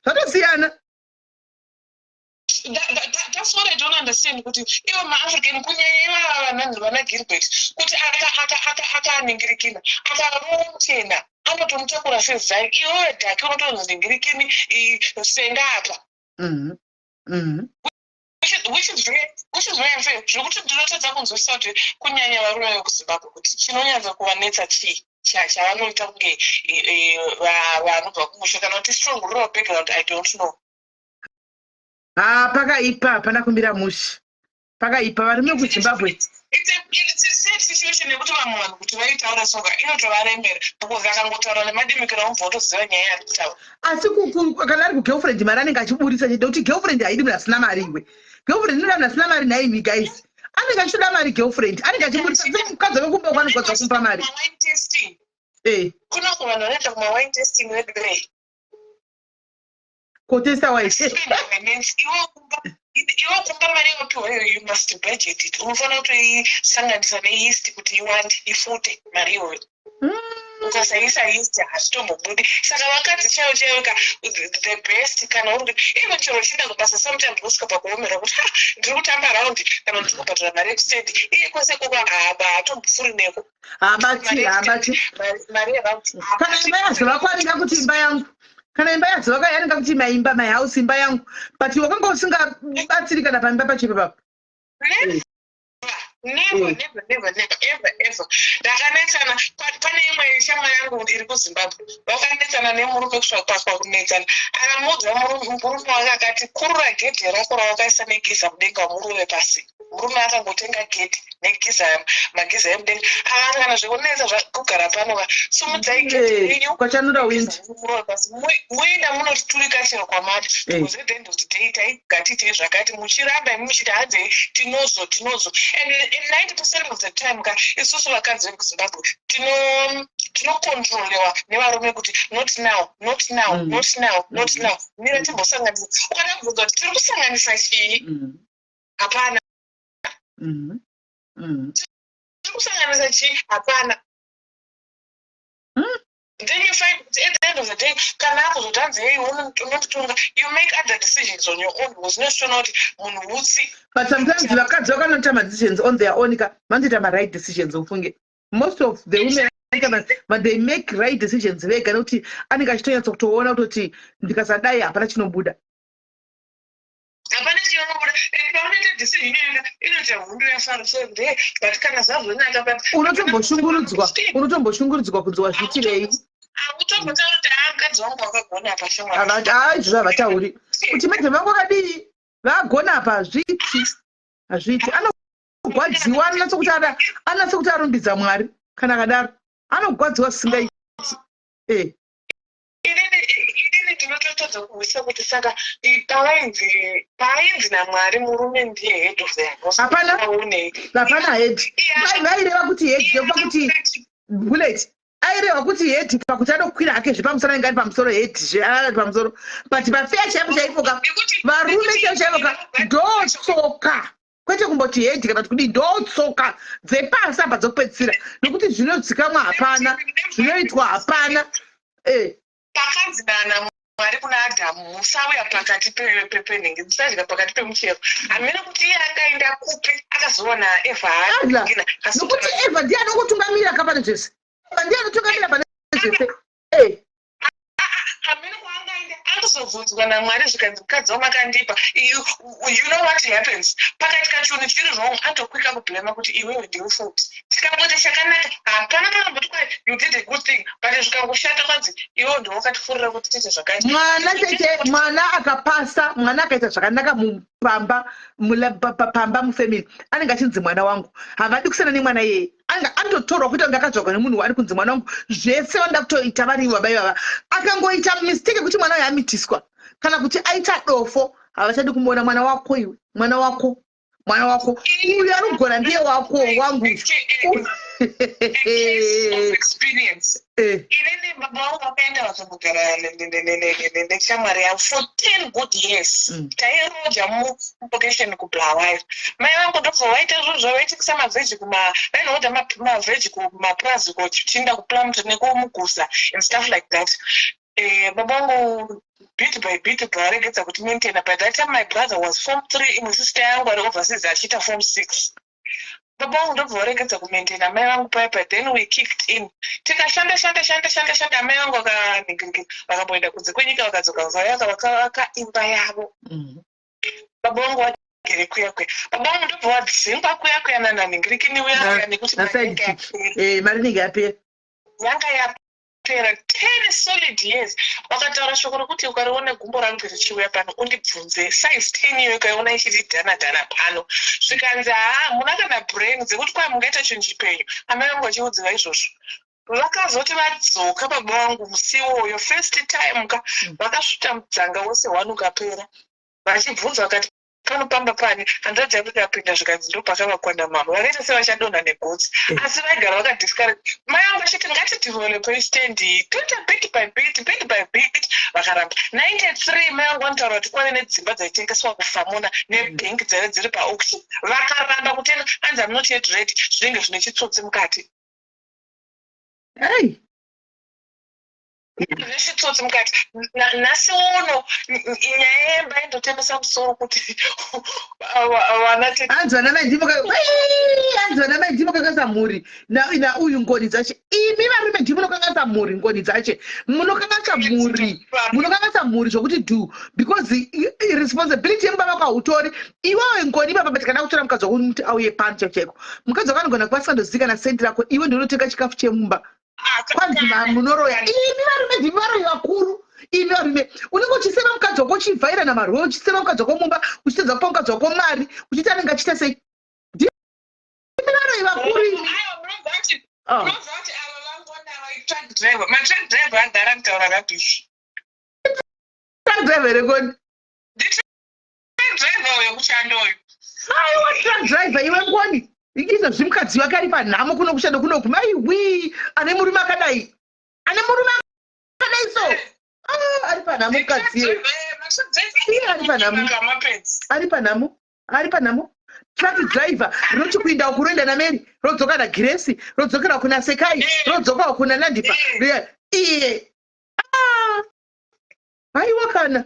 zvatosiyana. That's what I don't understand, kuti ivo maAfrican, kunyanya ivava vananzi vana Gilbert, kuti akaningirikina, akaroora muchena, anotomutakura sezai. Iwewe darkie unotonzi ningirikini senga apa. Which is very unfair, zvekuti ndinotadza kunzwisisa kuti kunyanya varume vekuZimbabwe, kuti chinonyatsa kuvanetsa chii chavanoita kunge vanobva kumusha, kana kuti strong rural background, I don't know. Ha, pakaipa, hapana kumira mushe, pakaipa, varume vekuZimbabwe. It's a sad situation yekuti vamwe vanhu kuti vaitaura soka inotovaremera, because akangotaura nemadimikira umubva utoziva nyaya yaari kutaura. Asi kana ari kugirlfriend, mari anenge achiburisa chete, kuti girlfriend haidi munhu asina mari. Iwe, girlfriend inoda munhu asina mari? Nhaimi guys, anenge achitoda mari. Girlfriend anenge achiburisa, semukadzi wekumba kwanogwadza kumupa mari. Mawine tasting. Kunoko vanhu vanoenda kumawine tasting vedway. Kotesta wine. Iwe kumba mari yawapiwa iyoyo, you must budget it. Unofanira kutoisanganisa neyeast kuti iwande, ifute mari iyoyo. Ukasaisa yeast, hazvitombobudi. Saka vakadzi chaivo chaivo ka, the best kana uri, even chero uchienda kubasa, sometimes unosvika pakuomera kuti, "Ha, ndiri kutamba raundi kana ndiri kubhadhara mari yekustendi." Iye kwese koko haba hatombofuri neko. Habati, habati. Mari yeraundi. Kana imba yazovakwa, anenge kuti imba yangu. Kana imba yazovakwa, yanenge kuti maimba, my house, imba yangu. But wakanga usingabatsiri kana paimba pacho ipapo. Never, never, never, never, ever, ever. Ndakanetsana pane imwe shamwari yangu iri kuZimbabwe, vakanetsana nemurume kusvika pakunetsana. Akamuudza murume wake akati, "Kurura gedhe rako rawakaisa negiza mudenga, muruve pasi." Murume akangotenga gate negeyser, mageyser emudenga. Aa, kana zvekunetsa kugara pano ka, sumudzai gate renyu. Kwachanura wind. Muenda munotiturika chero kwamati, because at the end of the day taigatiitei zvakati, muchiramba imi muchiti hanzei, tinozo tinozo. And in 90% of the time ka, isusu vakadzi vekuZimbabwe tinocontrolewa nevarume kuti not now, not now, not now, not now, mira timbosanganisa. Ukada kubvunza kuti tiri kusanganisa chii, hapana. Tiri kusanganisa chii? Hapana. Then you find kuti at the end of the day, kana akuzoti hanzi hei, unotitonga, you make other decisions on your own, because unochiona kuti munhu utsi. But sometimes vakadzi vakanoita madecisions on their own ka, vanotoita maright decisions. Ufunge most of the women but they make right decisions vega, nekuti anenge achitonyatsa kutoona kutoti ndikasadai hapana chinobuda. Hapana chinobuda, and paunoita decision iyoyo inoita hondo yafaro, so nde, but kana zvazonaka, but Unotomboshungurudzwa kunzi wazviitirei. Hautombotauri kuti haa, mukadzi wangu wakagona apa, shamwari. Haa, izvozvo havatauri kuti madam vangu akadii, vagona apa. Hazviiti, hazviiti. Anogwadziwa, anonatsa kuti arumbidza Mwari. Kana akadaro anogwadziwa zvisingaiti e. Inini ndinototadza kuhwisisa kuti saka pavainzi naMwari murume ndiye head of the house. Hapana. Aonei? Hapana head. Vaireva kuti head pakuti bullet, aireva kuti head pakuti anokwira hake zvepamusoro, anenge ari pamusoro, head zveari pamusoro, but pafair chaipo chaipo ka, varume chaipo chaipo ka, ndotsoka, kwete kumboti head kana kuti kudii, ndotsoka dzepasi apa dzokupedzisira, nekuti zvinodzikamwa hapana, zvinoitwa hapana e. Pakanzi nana Mwari kuna Adhamu, musauya pakati penhingi, musadya pakati pemuchero, hamene kuti iye akaenda kupi akazowana Evha. Adla. Nokuti Evha ndiye anongotungamira ka pane zvese. Evha ndiye anotungamira pane zvese e. Hamene kwaangaenda akuzobvunzwa naMwari, zvikanzi mukadzi wamakandipa. You know what happens, pakaitika chinhu chiri wrong, atokwika kublema kuti iwewe ndiwe fault. Tikangoti chakanaka, hapana kanamboti kwai you did a good thing, but zvikangoshata kwanzi iwewe ndiwe wakatifurira kuti tiite zvakati. Mwana chete, mwana akapasa, mwana akaita zvakanaka mupamba, pamba mufamily, anenge achinzi mwana wangu. Havadi kusiyana nemwana iyeye. Anenge anototorwa kuita kunge akadzvagwa nemunhu ari kunzi mwana wangu. Zvese vanoda kutoita vari baba ivava. Akangoita mistake yekuti mwana uyu amitiswa kana kuti aita dofo, havachadi kumuona. Mwana wako iwe, mwana wako, mwana wako uyu anogona ndiye wako, wangu. Case of experience. Inini baba vangu vakaenda vakambogara neshamwari yavo for 10 good years. Tairoja mulocation kuBulawayo. Mai vangu ndobva vaita zvinhu zvavo, vaitengesa mavheji kuma, vainohodha mavheji kumapurazi, kuchinda kuPlumtree nekumugusa and stuff like that. Baba vangu bit by bit bva varegedza kuti maintaina. By that time my brother was form three, imwe sister yangu ari overseas achiita form six. Baba vangu ndobva varegedza kumaintaina mai vangu paya pa. Then we kicked in, tikashanda shanda shanda shanda shanda. Amai vangu vakaningirikira, vakamboenda kunze kwenyika, vakadzoka, vakavaka vakavaka imba yavo. Baba vangu vagere kuya kuya. Baba vangu ndobva vadzingwa kuya kuya nananhingirikini uya kuya nekuti mari naside yanga chick yapera. Mari inenge yapera. Yanga yapera 10 solid years. Vakataura shoko rokuti ukariona gumbo rangu richiuya pano undibvunze size 10 iyoyo, ukaiona ichiti dhana dhana pano. Zvikanzi haa, muna kana brain dzekuti kwai mungaita chinhu chipenyu. Amai vangu vachiudziwa izvozvo, vakazoti vadzoka baba vangu musi iwoyo first time ka, vakasvuta mudzanga wose one ukapera. Vachibvunza vakati pano pamba pani? Hanzvadzi yangu ikapinda, zvikanzi ndo pakavakwana mama. Vakaita sevachadonha negotsi, asi vaigara vakadiscourage mai vangu vachiti ngatidevelopei stand iyi, toita bit by bit, bit by bit. Vakaramba. 93 mai vangu vanotaura kuti kwave nedzimba dzaitengeswa kuFamona nebhengi, dzaive dziri paauction, vakaramba kutenga, anzi am not yet ready, zvinenge zvine chitsotsi mukati. Ei. Zvine chitsotsi mukati. Nhasi uno nyaya yemba indotemesa musoro kuti vana tete. Hanzi vana mai ndimo, hanzi vana mai ndimo kanganisa mhuri nauyu ngoni dzache. Imi varume ndimo munokanganisa mhuri, ngoni dzache munokanganisa mhuri, munokanganisa mhuri zvokuti do, because responsibility yemubaba wako hautori iwewe, ngoni ipapa. But kana kutora mukadzi wako kuti auye pano chaiko chaiko, mukadzi wako anogona kuva asingandozivi kana sendi rako. Iwe ndinotenga chikafu chemumba, kwanzi munoroya. Imi varume ndimi varoyi vakuru. Imi varume unenge uchisema mukadzi wako, uchivhaira namarwe, uchisema mukadzi wako mumba, uchitedza kupa mukadzi wako mari, uchiti anenge achiita sei. Varoyi vakuru imi. Aiwa, munoziva kuti Oh. munoziva kuti ava vangona ava truck driver, matruck driver agara kutaura rubbish. Truck driver here Ngoni? Nditruck driver uyo kushando uyu. Aiwa, truck driver iwe Ngoni. Izvozvi mukadzi wake ari panhamo kuno kushando kunoku. Maiwii, ane murume akadai. Ane murume akadai so. Ah, ari panhamo mukadzi iye. Iye ari panhamo. Ari panhamo. Ari panhamo. Truck driver rinoti kuinda uku roenda naMary, rodzoka naGrace, rodzokera kuna Sekai, rodzoka kuna Nandipa. Iye. Ah. Aiwa kana.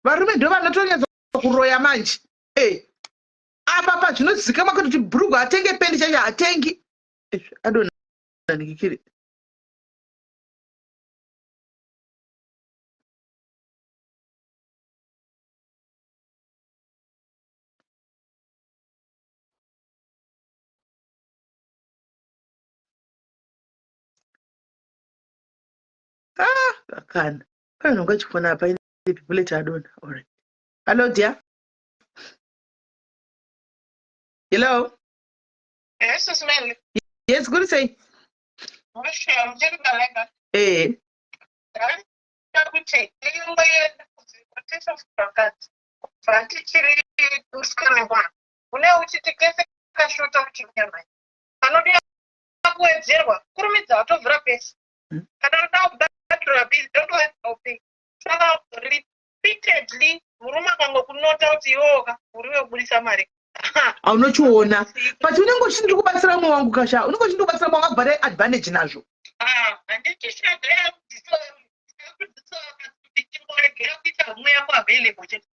Varume ndo vanotonyatsa kuroya manje. Eh. Apa pa zvinozikamwa kuti bhurugu atenge pendi chacho hatengi. Adonha ndikikiri. Ah, kana. Pane nhonga chifona apa ine bullet adonha. All right. Hello dear. Hello. Yes, Smelly. Yes, good say. Eh. Kuti imwe kubva tichiri musikana mwana une uchiti kese kashota uchinyamai panodiwa kuwedzerwa kurumidza watovhura pesi kana unoda kubhadhura bhiri don't worry I'll pay. Saka repeatedly murume akangokunota kuti iwewoka uri wekubudisa mari. Aunochiona but unenge uchiti ndiri kubatsira umwe wangu kasha, unenge uchiti ndiri kubatsira umwe wangu akubhadhara advantage nazvo. Ah, handiti shadhaya chingoregera kuita homwe yako available chete.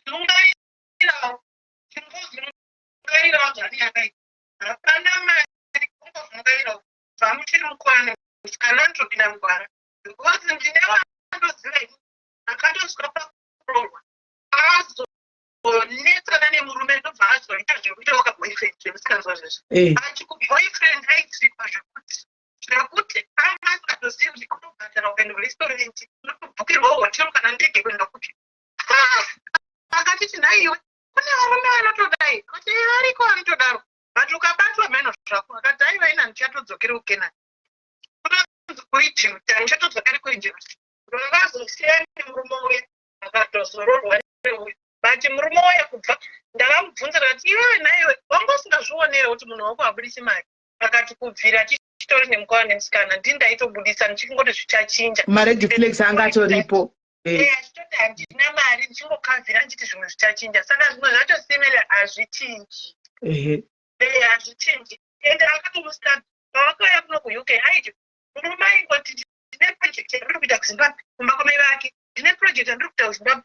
Zungairawo, chingozungairawo zvani yakaita. Hapana mari, kungozungairawo. Bva muchiri mukwane, musikana anotopinda mugwara. Because ndine vandoziva ini, akatosvika pakuroorwa. Azonetsana nemurume ndobva azoita zvekuita waka boyfriend zvemusikanzwa zveshe. Achikuboyfriend aitrikwa zvekuti zvekuti anga asingatozivi kuti unobhadhara ukaenda kurestaurant, unotobhukirwa hotel kana ndege kuenda kupi. Akatiti nhaiwe kune varume vanotodai, kuti variko vanotodaro, but ukabatwa mheno zvako. Akati aiwa ina ndichatodzokera kuKenani, kunonzi kuEgypt, handichatodzokeri kuEgypt. Vazosiyana nemurume uya, akatozororwa neuyu, but murume uya kubva ndavamubvunza ndikati iwewe nhaiwe wanga usingazvionere kuti munhu wako habudisi mari? Akati kubvira tichitori nemukwana nemusikana ndini ndaitobudisa ndichingoti zvichachinja. Mared flags anga atoripo. Achitoti handina mari, ndichingokavhira ndichiti zvimwe zvichachinja. Saka zvimwe zvacho simele hazvichinji. Hazvichinji. Ende akatomusika pavakauya kuno kuUK aiti murume aingoti ndine project yandiri kuita kuZimbabwe kumba kwamai vake, ndine project yandiri kuita kuZimbabwe,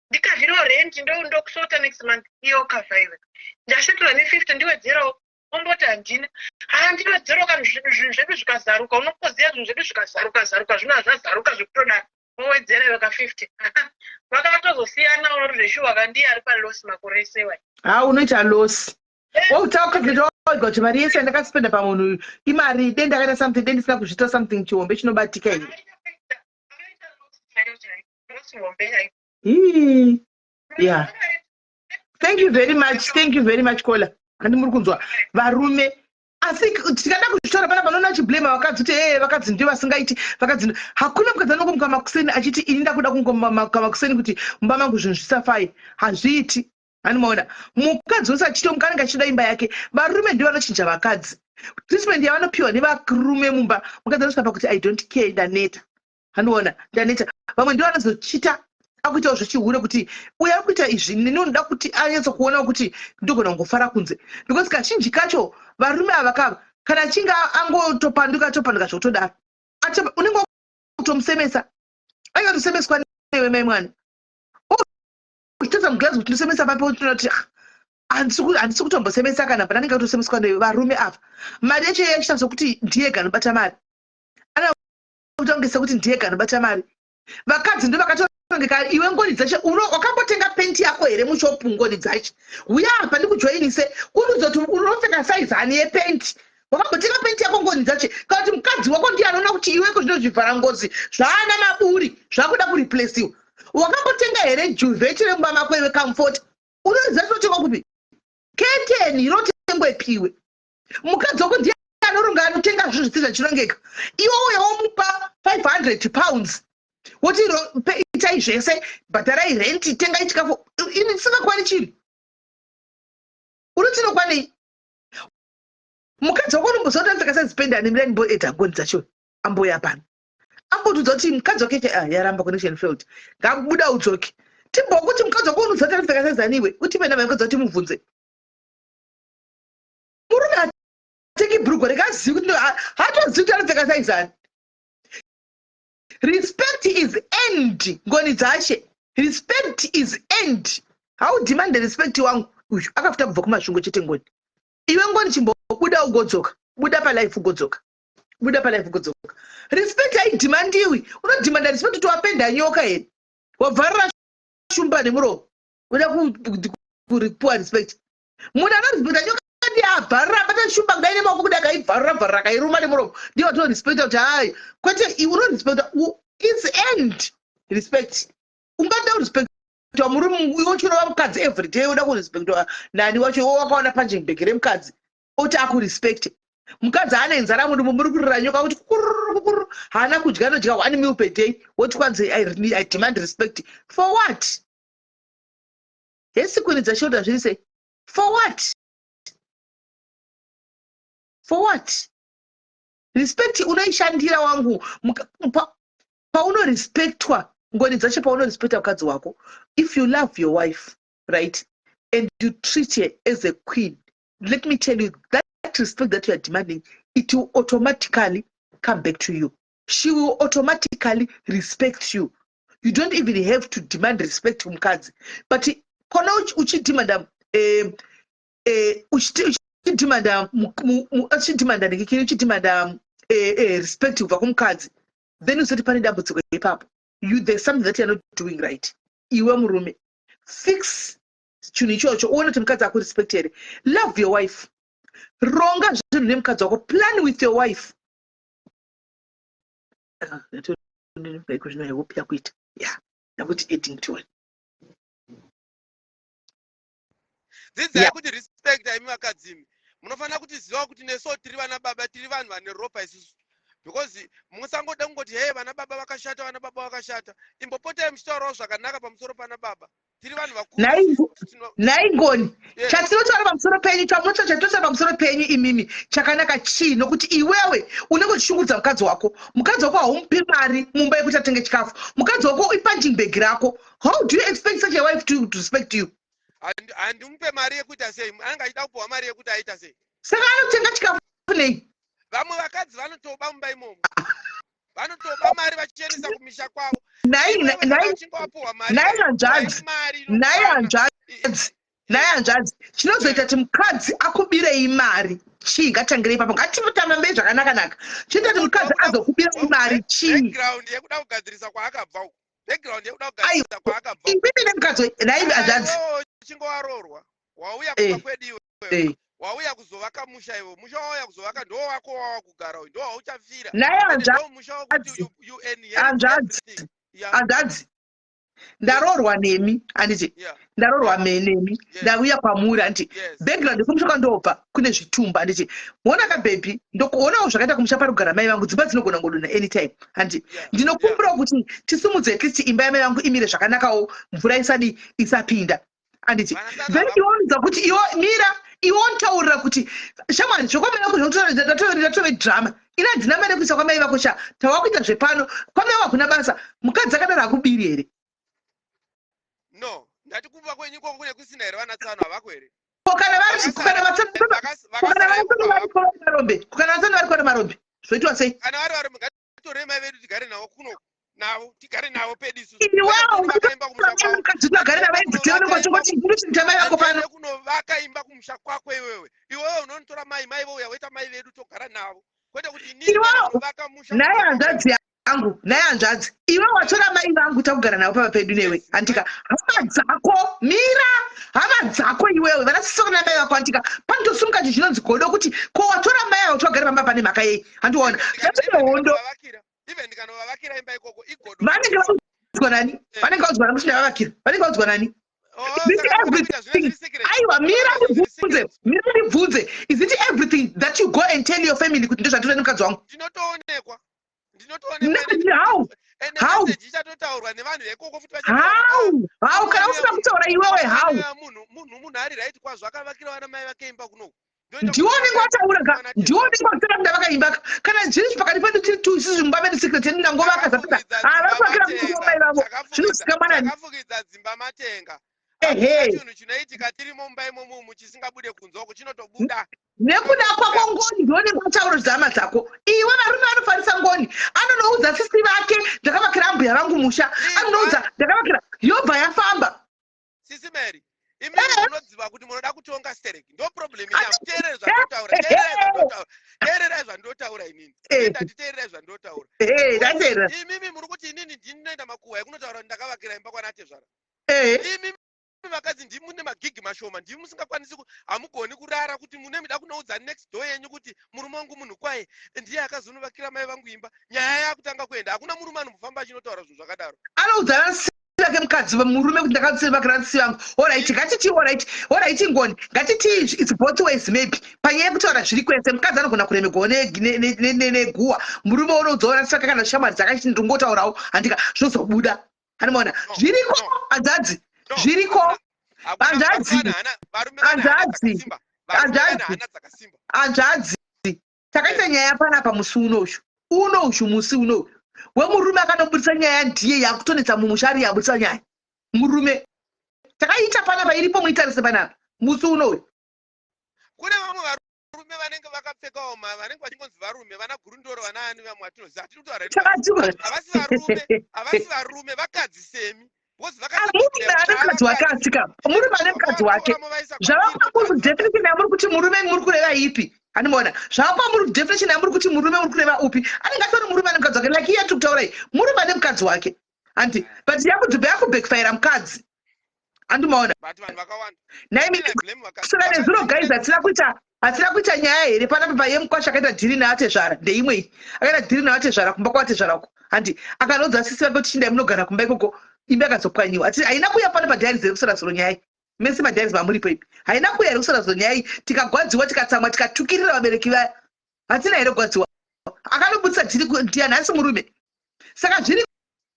ndikavhirawo rent ndokusota next month, iyo kavha iwe ndashoterwa ne50 ndiwedzerawo, omboti handina, haa ndiwedzerawo. Kana zvinhu zvedu zvikazaruka, unongoziva zvinhu zvedu zvikazaruka zaruka, zvino hazvazaruka zvekutodaro, owedzera iwe ka50. Vakatozosiyana unoti zveshuwa kandiye ari paloss makore ese wai. Ha, unoita loss wautaukazvita kuti mari yese yandakaspenda pamunhu uyu imari de ndakaita something, de ndisina kuzviita something chihombe chinobatika here. Akaita loss chaiyo chaiyo, loss hombe chaiyo. Ii, yeah, thank you very much, thank you very much caller. Handi muri kunzwa varume, asi tikada kuzvitaura pana panoona achiblame vakadzi kuti ee vakadzi ndio vasingaiti, vakadzi hakuna mukadzi anongomuka makuseni achiti ini ndakuda kungomuka makuseni kuti mumba mangu zvinhu zvisafai. Hazviiti. Anomaona mukadzi wese achitomuka anenge achida imba yake. Varume ndio vanochinja vakadzi. Treatment yavanopiwa nevarume mumba, mukadzi anosvika pakuti I don't care, ndaneta. Anoona ndaneta. Vamwe ndio vanozochita akuitawo zvechihure kuti uyo ari kuita izvi neni unoda kuti anyatsokuonawo kuti ndogona kungofara kunze, because kazhinji kacho varume ava kava kana achinge angotopanduka topanduka zvekutodaro, unenge wakutomusemesa, angatosemeswa newe mai mwana, uchitadza mugirazi kuti ndisemesa papi, utinoti handisi kutombosemesa kana pana anenge atosemeswa newe. Varume ava mari yacho yachiita sokuti ndiyega anobata mari, anokuita sekuti ndiyega anobata mari. Vakadzi ndo vakatorongeka. Iwe Ngoni dzacho, wakambotenga penti yako here mushopu? Ngoni dzacho, uya apa ndikujoinise kundiudza kuti unopfeka saizi hani yepenti. Wakambotenga penti yako, Ngoni dzacho, kana kuti mukadzi wako ndiye anoona kuti iweko zvino zvivhara ngozi zvaana maburi zvakuda kureplaceiwa? Wakambotenga here duvet remumba mako iwe? Comfort unoziva tinotengwa kupi? Keteni rinotengwepiwe? Mukadzi wako ndiye anoronga, anotenga zvinhu zvese zvachirongeka. Iwe uya womupa £500, woti itai zvese, bhadharai renti, tengai chikafu. Ini tisingakwani chinhu, unoti inokwanei? Mukadzi wako unomboziva kuti anopfeka size pendani? Mirai ndimboedha Ngoni dzacho amboya pano ambotudza kuti mukadzi wake, ah, yaramba, connection failed. Ngabuda udzoke timbokuti mukadzi wako unoziva kuti anopfeka size ani iwe? Utipe namba yemukadzi wako timubvunze. Murume hateki bhurugwa rekazivi kuti hatozivi kuti anopfeka size ani. Respect is earned, Ngoni dzashe. Respect is earned. How demand respect wangu uyu akafuta kubva kuMasvingo chete. Ngoni, iwe Ngoni, chimbobuda ugodzoka. Buda palive ugodzoka, buda palive ugodzoka. Respect haidemandiwi. Unodemanda respect kuti wapenda nyoka here? Wabvarira shumba nemuromo, uda kupuwa respect? Munhu anorespecta nyoka ndiye abvarira, abata shumba kudai nemaoko kudai, akaibvarura bvarura, akairuma nemuromo, ndiye watonorespecta kuti hai. Kwete, unorespecta, it's earned respect. Ungada kurespectwa murume iwe uchirova mukadzi every day, uda kurespectwa nani wacho? Iwe wakaona punching bag remukadzi, oti akurespecte? Mukadzi ane nzara mudumu muri kurira nyoka kuti kukururu kukururu, haana kudya, anodya one meal per day, woti kwanzi I demand respect. For what? Hesi kwinidza shoulder, zviri sei? For what? For what? Respect unoishandira wangu. Paunorespectwa, Ngoni dzacho, paunorespecta mukadzi wako, if you love your wife, right, and you treat her as a queen, let me tell you, that respect that you are demanding, it will automatically come back to you. She will automatically respect you. You don't even have to demand respect kumukadzi. But kona uchidemanda uchidemanda uchidemanda nekikini, uchidemanda respect kubva kumukadzi, then usati pane dambudziko ipapo. You, there's something that you're not doing right. Iwe murume, fix chinhu ichocho uone kuti mukadzi akurespect here. Love your wife, ronga zvinhu nemukadzi wako, plan with your wife. Ah, zvino ihope yakuita ya yakuti adding to it. Dzidzai kuti respect. Imi vakadzi imi munofanira kuti ziva kuti nesuwo tiri vana baba, tiri vanhu vane ropa isusu, because musangoda kungoti, "Hei, vana baba vakashata, vana baba vakashata." Imbopotai muchitaurawo zvakanaka pamusoro pana baba. Tiri vanhu vakuru. Nhai Ngoni, chatinotaura pamusoro penyu, chamunotaura, chatinotaura pamusoro penyu imimi chakanaka chii? Nokuti iwewe unenge uchishungurudza mukadzi wako. Mukadzi wako haumupi mari mumba yekuti atenge chikafu. Mukadzi wako ipunching bag rako. How do you expect such a wife to respect you? Handimupe mari yekuita sei? Anenge achida kupiwa mari yekuti aita sei? Saka anotenga chikafu nei? Vamwe vakadzi vanotoba mumba imomo, vanotoba mari vachiendesa kumisha kwavo. Nhai hanzvadzi, nhai hanzvadzi, nhai hanzvadzi, chinozoita kuti mukadzi akubirei mari chii? Ngatangirei ipapo, ngatimutambambei zvakanaka-naka. Chinoita kuti mukadzi azokubirei mari chii? Background yekuda kugadzirisa kwaakabva uko, background yekuda kugadzirisa kwaakabva. Imimi nemukadzi, nhai hanzvadzi. Uchinge waroorwa, wauya kumba kwedu iwe, wauya kuzovaka musha. Iwe musha wauya kuzovaka ndo wako wawa kugara uyu, ndo wauchafira. Nhai hanzvadzi, hanzvadzi, hanzvadzi, ndaroorwa nemi, handiti? Ndaroorwa nemi, ndauya kwamuri, handiti? Background yekumusha kwandobva kune zvitumba, handiti? Ona kabhebhi, ndokuonawo zvakaita kumusha pari kugara mai vangu. Dzimba dzinogona ngodonha anytime, handiti? Ndinokumbirawo kuti tisimudze at least imba yamai vangu imire zvakanakawo, mvura isadi isapinda, handiti? Then iwe kuti iwe mira, iwe ontaurira kuti, "Shamwari, zvokwamai vako zvatove drama. Ina handina mari yekuisa kwamai vako sha, tawakuita zvepano, kwamai vako hakuna basa." Mukadzi akadaro hakubiri here? No, ndati kumba kwenyu ikoko kune kusina here vana tsano? Havako here? Ko kana vari, kana vatsano, kana vatsano vari marombe, kana vatsano vari kwana marombe, zvoitwa sei? Kana vari varombe, ngatorei mai vedu tigare navo kuno, navo tigare navo pedu isusu. Iwewe mukadzi unogare navo everyday, unenge uchingoti ndinochita mai vako pano. Kunovaka imba kumusha kwako iwewe, iwewe unonotora mai, mai vouya voita mai vedu, togara navo, kwete kuti inini ndovaka musha. Nhai hanzvadzi yangu, nhai hanzvadzi, iwe watora mai vangu, takugara navo pava pedu newe, handika? Hama dzako, mira, hama dzako iwewe vanasisokana mai vako, handika? Panotosimuka chinhu chinonzi godo, kuti ko watora mai avo kuti wagara pamba pane mhaka yei? Handiona zvatine hondo. Even ndikanovavakira imba ikoko, igodo. Vanenge vaudzwa nani? Vanenge vaudzwa nani kuti ndavavakira? Vanenge vaudzwa nani? Oh, Is it saka tinoda kuita zvine everything? zviri secret. Aiwa, mira Tinoda kuita zviri ndibvunze, secret. mira ndibvunze. Is it everything that you go and tell your family kuti ndozvandinoda nemukadzi wangu? Ndinotoonekwa, ndinotoonekwa. Ende How? ende How? message ichatotaurwa nevanhu vekoko futi, vachataura, How? How? Kana usina kutaura iwewe, how? Munhu munhu ari right kwazvo, akavakira vana mai vake imba kunoku. Ndiwo unenge wataura ka, ndiwo unenge wataura kuti ndavakaimba ka. Kana zviri pakati pedu tiri two isusu mumba medu, secret yedu, ndangovaka zapedza, havakuvakira mai vavo, zvinozikamwa nani? Takafukidza dzimba matenga. Ehe. Chinhu chinoitika tirimo mumba imomumu chisingabude kunze uko chinotobuda. Nekuda kwako, Ngoni, ndiwo unenge wataura zvehama dzako iwe. Varume vanofarisa, Ngoni. Anonoudza sisi vake, "Ndakavakira ambuya vangu musha." Anonoudza, "Ndakavakira," yobva yafamba. Sisi Mary, imimi munoziva kuti munoda kutonga stereki, ndo problem ina. Teererai zvandotaura, teererai zvandotaura, teererai zvandotaura inini. Ndati teererai zvandotaura. Ehe, ndateerera. Imimi muri kuti inini ndinoenda makuhwa ekunotaura kuti ndakavakira imba kwanatezvara. Imimi vakadzi ndimi mune magigi mashoma, ndimi musingakwanisi, hamugoni kurara kuti mune mida kunoudza next door yenyu kuti murume wangu munhu kwaye, ndiye akazonovakira mai vangu imba. Nyaya yakutanga kuenda. Hakuna murume anombofamba achinotaura zvinhu zvakadaro. Anoudzana sisi vake mukadzi, murume, kuti ndakavakira sisi vangu. Alright, ngatiti alright, Ngoni, ngatiti it's both ways. Maybe panyaya yekutaura zviri kwese, mukadzi anogona kuremegwawo neguwa. Murume unoudzawo sisi vake kana shamwari dzake, ndingotaurawo, handika zvinozobuda, handimaona? Zviriko, hanzvadzi, zviriko. Hanzvadzi, hanzvadzi, hanzvadzi, hanzvadzi, takaita nyaya panapa musi unoushu unoushu, musi unou wemurume akanobudisa nyaya, ndiye yakutonetsa mumusha, ari yabudisa nyaya murume. Takaita panapa, iripo, muitarise panapa musi unoyu. Kune vamwe varume vanenge vakapfekawo vanenge vachingonzi varume, vana gurundoro, vanaani, vamwe vatinoziva, hatiri kutaura, havasi varume, havasi varume, vakadzi semi. Murume ane mukadzi wake, asika murume ane mukadzi wake, zvava kwamuri definition yamuri kuti murume muri kureva ipi? Handimaona zvava kwamuri definition yamuri kuti murume muri kureva upi. Anenge atori murume ane mukadzi wake, like iye tiri kutaura iyi, murume ane mukadzi wake, handi? But yakudhibha yakubackfire mukadzi, handimaona? Naimi kusina nezuro, guys, hatina kuita nyaya here panapa payemukwasha akaita dhiri naatezvara? Ndeimwe iyi, akaita dhiri naatezvara kumba kwaatezvara uko, handi? Akanoudza sisi vake kuti chindai munogara kumba ikoko. Imba yakazopwanyiwa. Haina kuuya pano padiaries here kusora zuro nyaya iyi? Mese madiaries mamuripo ipi, haina kuuya here kusora zuro nyaya iyi? Tikagwadziwa, tikatsamwa, tikatukirira vabereki vaya. Hatina here kugwadziwa? Akanobudisa dhiri ndiani? Hasi murume? Saka zviri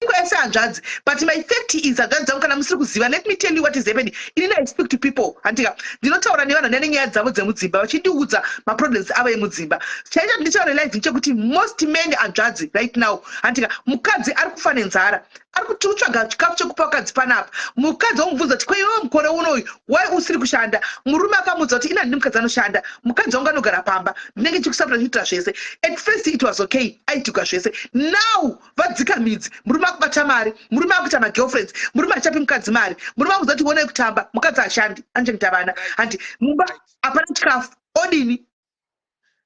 kwese, hanzvadzi. But my fact is, hanzvadzi dzangu, kana musiri kuziva, let me tell you what is happening. Inini I speak to people, handika? Ndinotaura nevanhu vane nyaya dzavo dzemudzimba, vachindiudza maproblems avo emudzimba. Chaita kuti nditaure live nchekuti most men, hanzvadzi, right now, handika, mukadzi ari kufa nenzara, ari kuti kutsvaga chikafu chekupa vakadzi panapa. Mukadzi womubvunza kuti, "Kweiwewe, mukore unoyu, wai usiri kushanda?" Murume akamudza kuti, "Ina ndini mukadzi anoshanda, mukadzi wangu anogara pamba, ndinenge chikusapota, chiitira zvese." At first it was okay, aitigwa zvese. Now vadzika midzi, murume akubata mari, murume akuita magirlfriends, murume achapi mukadzi mari, murume akuudza kuti onai kutamba, mukadzi ashandi, anochengeta vana, handi? Mumba hapana chikafu, odini?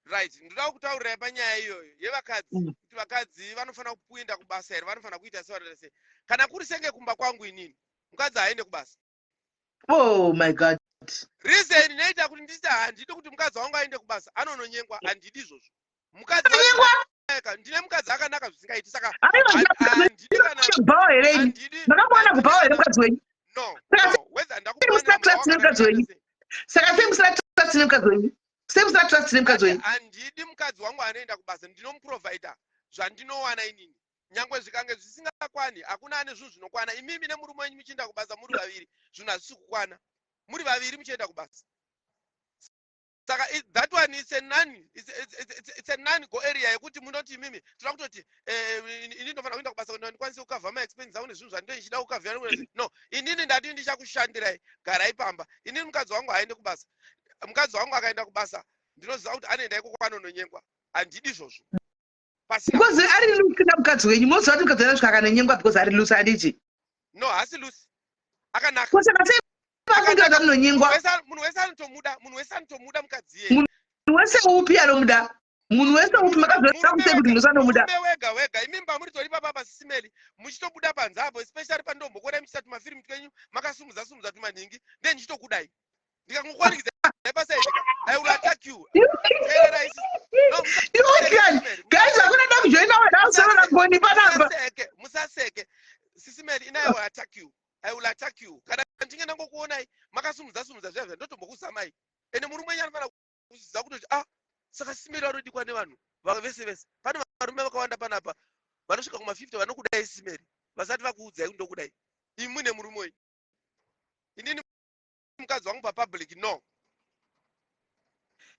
Right, ndoda kutaurirai panyaya iyoyo yevakadzi, kuti vakadzi vanofanira kuenda kubasa here, vanofanira kuita sevanoita sei. Kana kuri senge kumba kwangu inini, mukadzi haaende kubasa. Oh my God. Reason inoita kuti nditi handidi kuti mukadzi wangu aende kubasa, anononyengwa. Handidi izvozvo. Mukadzi Anonyengwa? ndine mukadzi akanaka zvisingaiti, saka Aiwa, handidi kana kubhawa here ini? Handidi. Makamuona kubhawa here mukadzi wenyu? No. Saka No, whether musina trust nemukadzi wenyu? Saka sei musina trust nemukadzi wenyu? Sei musina trust nemukadzi wenyu? Handidi mukadzi wangu anoenda kubasa. Ndinomuprovaida zvandinowana inini, nyangwe zvikange zvisingakwani. Hakuna ane zvinhu zvinokwana. Imimi nemurume wenyu muchienda kubasa muri vaviri, zvinhu hazvisi kukwana muri vaviri muchienda kubasa. Saka that one is a non it's a non go area yekuti munoti imimi toda kutoti inini ndofanira kuenda kubasa kuti ndikwanise kukavha maexpenses angu nezvinhu zvandinenge ndichida kukavhira. No, inini ndati ndichakushandirai, garai pamba. Inini mukadzi wangu haaende kubasa. Mukadzi wangu akaenda kubasa, ndinoziva kuti anoenda ikoko anononyengwa. Handidi izvozvo. Pasina Because ari loose namukadzi wenyu, munoziva kuti mukadzi wenyu asvika akanonyengwa because ari loose, handiti? No, hasi loose, akanaka. Ko saka sei vafungira kuti anonyengwa? Munhu wese anotomuda, munhu wese anotomuda mukadzi iyeye. Munhu wese upi anomuda? Munhu wese upi? Makazoita kusei kuti munhu wese anomuda? Murume wega wega. Imimi pamuri tori papa, Sisi Mary, muchitobuda panze apo, especially pandombokuonai muchiita tumafirimu twenyu, makasumudza sumudza tumanhingi, ndiye ndichitokudai. Ndikangokwanikidza pasaidi, I will attack you. Teererai, no. Iwe guys, hakuna da kujoina wena usoro naNgoni panapa. Musaseke, musaseke, Sisi Mary. Ina I will attack you. I will attack you kana ndinge ndangokuonai makasumudza sumudza zviya zviya ndotombokuzamai ende murume wenyu anofanira kuziva kutoti ah saka simeri vanodikwa nevanhu vese vese pane varume vakawanda panapa vanosvika kuma 50 vanokudai simeri vasati vakuudzai kuti ndokudai imwi nemurume wenyu inini mukadzi wangu papublic no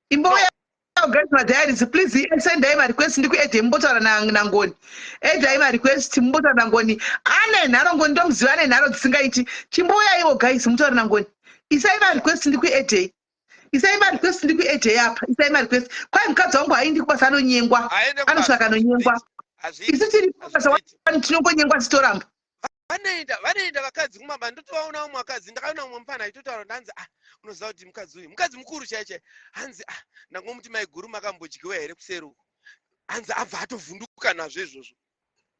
imbouya guys madiaries please sendai marequest ndikuedhe mumbotaura nangoni edhai marequest mumbotaura nangoni ane nharo ngoni ndomuziva ane nharo dzisingaiti chimbouyaiwo guys mutaura nangoni isai marequest ndikuedhei isai marequest ndikuedhei apa isai marequest kwai mukadzi wangu haindi kubasa anonyengwa anosvaka anonyengwa isu tiri kubasa tinongonyengwa titoramba vanoenda vanoenda vakadzi kumaba ndotovaona vamwe vakadzi ndakaona mumwe mufana aitotaura ndanzi ah unoziva kuti mukadzi uyu mukadzi mukuru chaiye chaiye hanzi ah ndangomuti maiguru makambodyiwa here kuseri uku hanzi abva atovhunduka nazvo izvozvo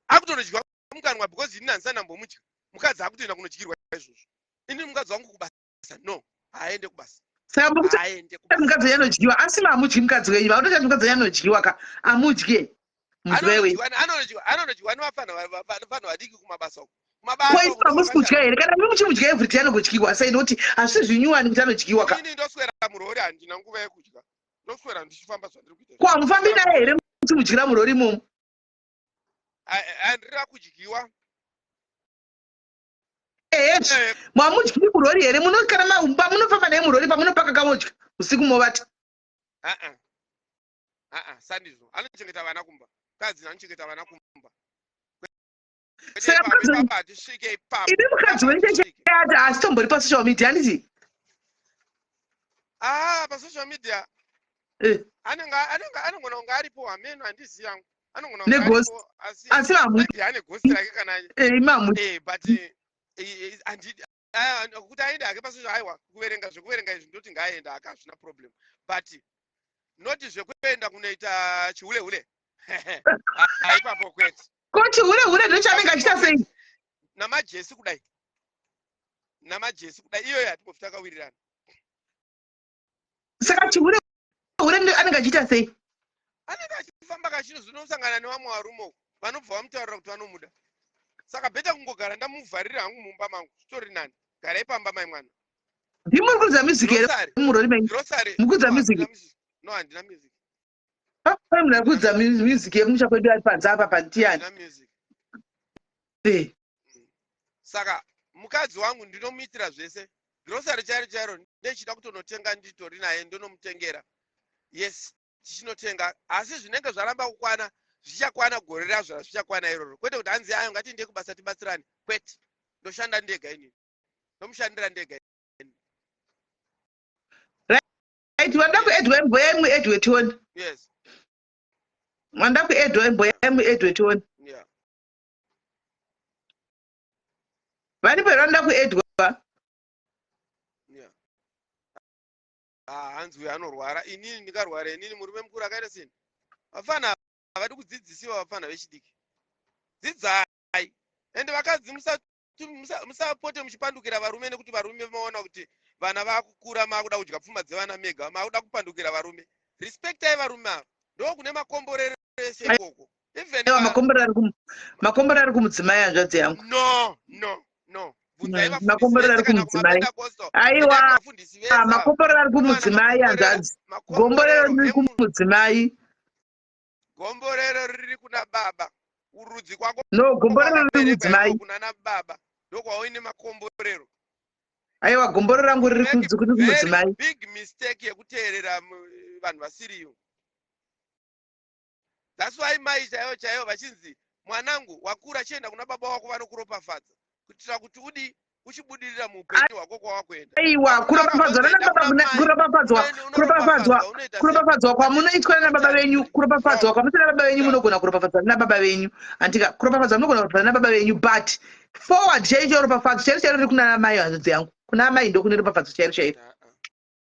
akutonodyiwa mukanwa because ini handisati ndambomudya mukadzi akutoenda kunodyirwa izvozvo ini mukadzi wangu kubasa no haaende kubasa saka mukuti mukadzi wenyu anodyiwa asi maamudyi mukadzi wenyu vakutochati mukadzi wenyu anodyiwa ka amudye anonodyiwa nevafana vadiki kumabasa uko koisu hamusi kudya here kana imi muchimudya everyday anongodyiwa sei nokuti hazvisi zvinyuwani kuti anodyiwa ka ini ndoswera murori handina nguva yekudya ndoswera ndichifamba zvandiri kuita ko hamufambi naye here muchimudyira murori imomo handira kudyiwa ehezve eh. mamudyi murori here munokana pamunofamba naye murori pamunopaka kamodya usiku movata aa aa sandizvo anochengeta vana kumba kadzi anochengeta vana kumba saka imi mukadzi wenyu ati asitombori pasocial media handiti ah pasocial media eh. anenge anenge anogona kunge aripo hameno handizivi yangu anogona kunge aripo asi asi maybe ane ghost rake kana eh mamu eh but eh, handidi ah, kuti aende hake pasocial aiwa kuverenga zvekuverenga izvi ndoti ngaaenda hake hazvina problem but not zvekuenda kunoita chihule hule ipapo kwete ko chihure hure ndochanenge achiita sei namajesi kudai namajesi kudai iyoyo hatimbofi takawirirana saka chihure hure anenge achiita sei anenge achifamba kachinozonosangana nevamwe varume uko vanobva vamutaurira kuti vanomuda saka beta kungogara ndamuvharira hangu mumba mangu zvitori nani garai pamba mai mwana ndimuri kuridza music here murori menyu mukuridza music no handina music Ah, pane munhu ari kuridza music yekumusha kwedu ari panze apa pandiyani eh. saka mukadzi wangu ndinomuitira zvese grocery chairo chairo ndechida kutonotenga nditori naye ndonomutengera yes tichinotenga asi zvinenge zvaramba kukwana zvichakwana gore razvo razvichakwana iroro kwete kuti hanzi ayo ngatiende kubasa tibatsirane kwete ndoshanda ndega inini ndomushandira ndega inini Right, wanda kuedwa imboyai muedwe tione. Yes. Wanda kuedwa imboyai muedwe tione. Yeah. Varipo here vanoda kuedwa? Yeah. Ah, hanzi uyo anorwara. Inini ndikarwara inini murume mukuru akaita seni. Vafana havadi kudzidzisiwa vafana vechidiki. Dzidzai. Ende vakadzi musa musapote muchipandukira varume nekuti varume maona kuti vana vakukura makuda kudya pfuma dzevana mega makuda kupandukira varume respectai varume ava ndo kune makomborero ese ikoko even makomborero ari kumudzimai hanzvadzi yangu no no no makomborero ari kumudzimai aiwa makomborero ari kumudzimai hanzvadzi gomborero riri kumudzimai Gomborero riri kuna baba. Urudzi kwako. No, gomborero riri kumudzimai. Kuna na baba. Ndokwauine makomborero. Aiwa gomborero rangu riri kumudzimai. Big mistake yekuteerera vanhu vasiriyo. That's why mai chaiyo chaiyo vachinzi mwanangu wakura chienda kuna baba wako vanokuropafadza kuitira kuti udi uchibudirira muupenyu hwako kwawakuenda aiwa kuropafadzwa nana kuropafadzwa kuropafadzwa kuropafadzwa kwamunoitwa nana baba venyu kuropafadzwa kwamunoitwa nana baba venyu munogona kuropafadzwa nana baba venyu andika kuropafadzwa munogona kuropafadzwa nana baba venyu but forward chaicho charopafadzo chairo chairo riri kunana mai hanzvadzi yangu kuna amai ndokune ropafadzo chairo chairo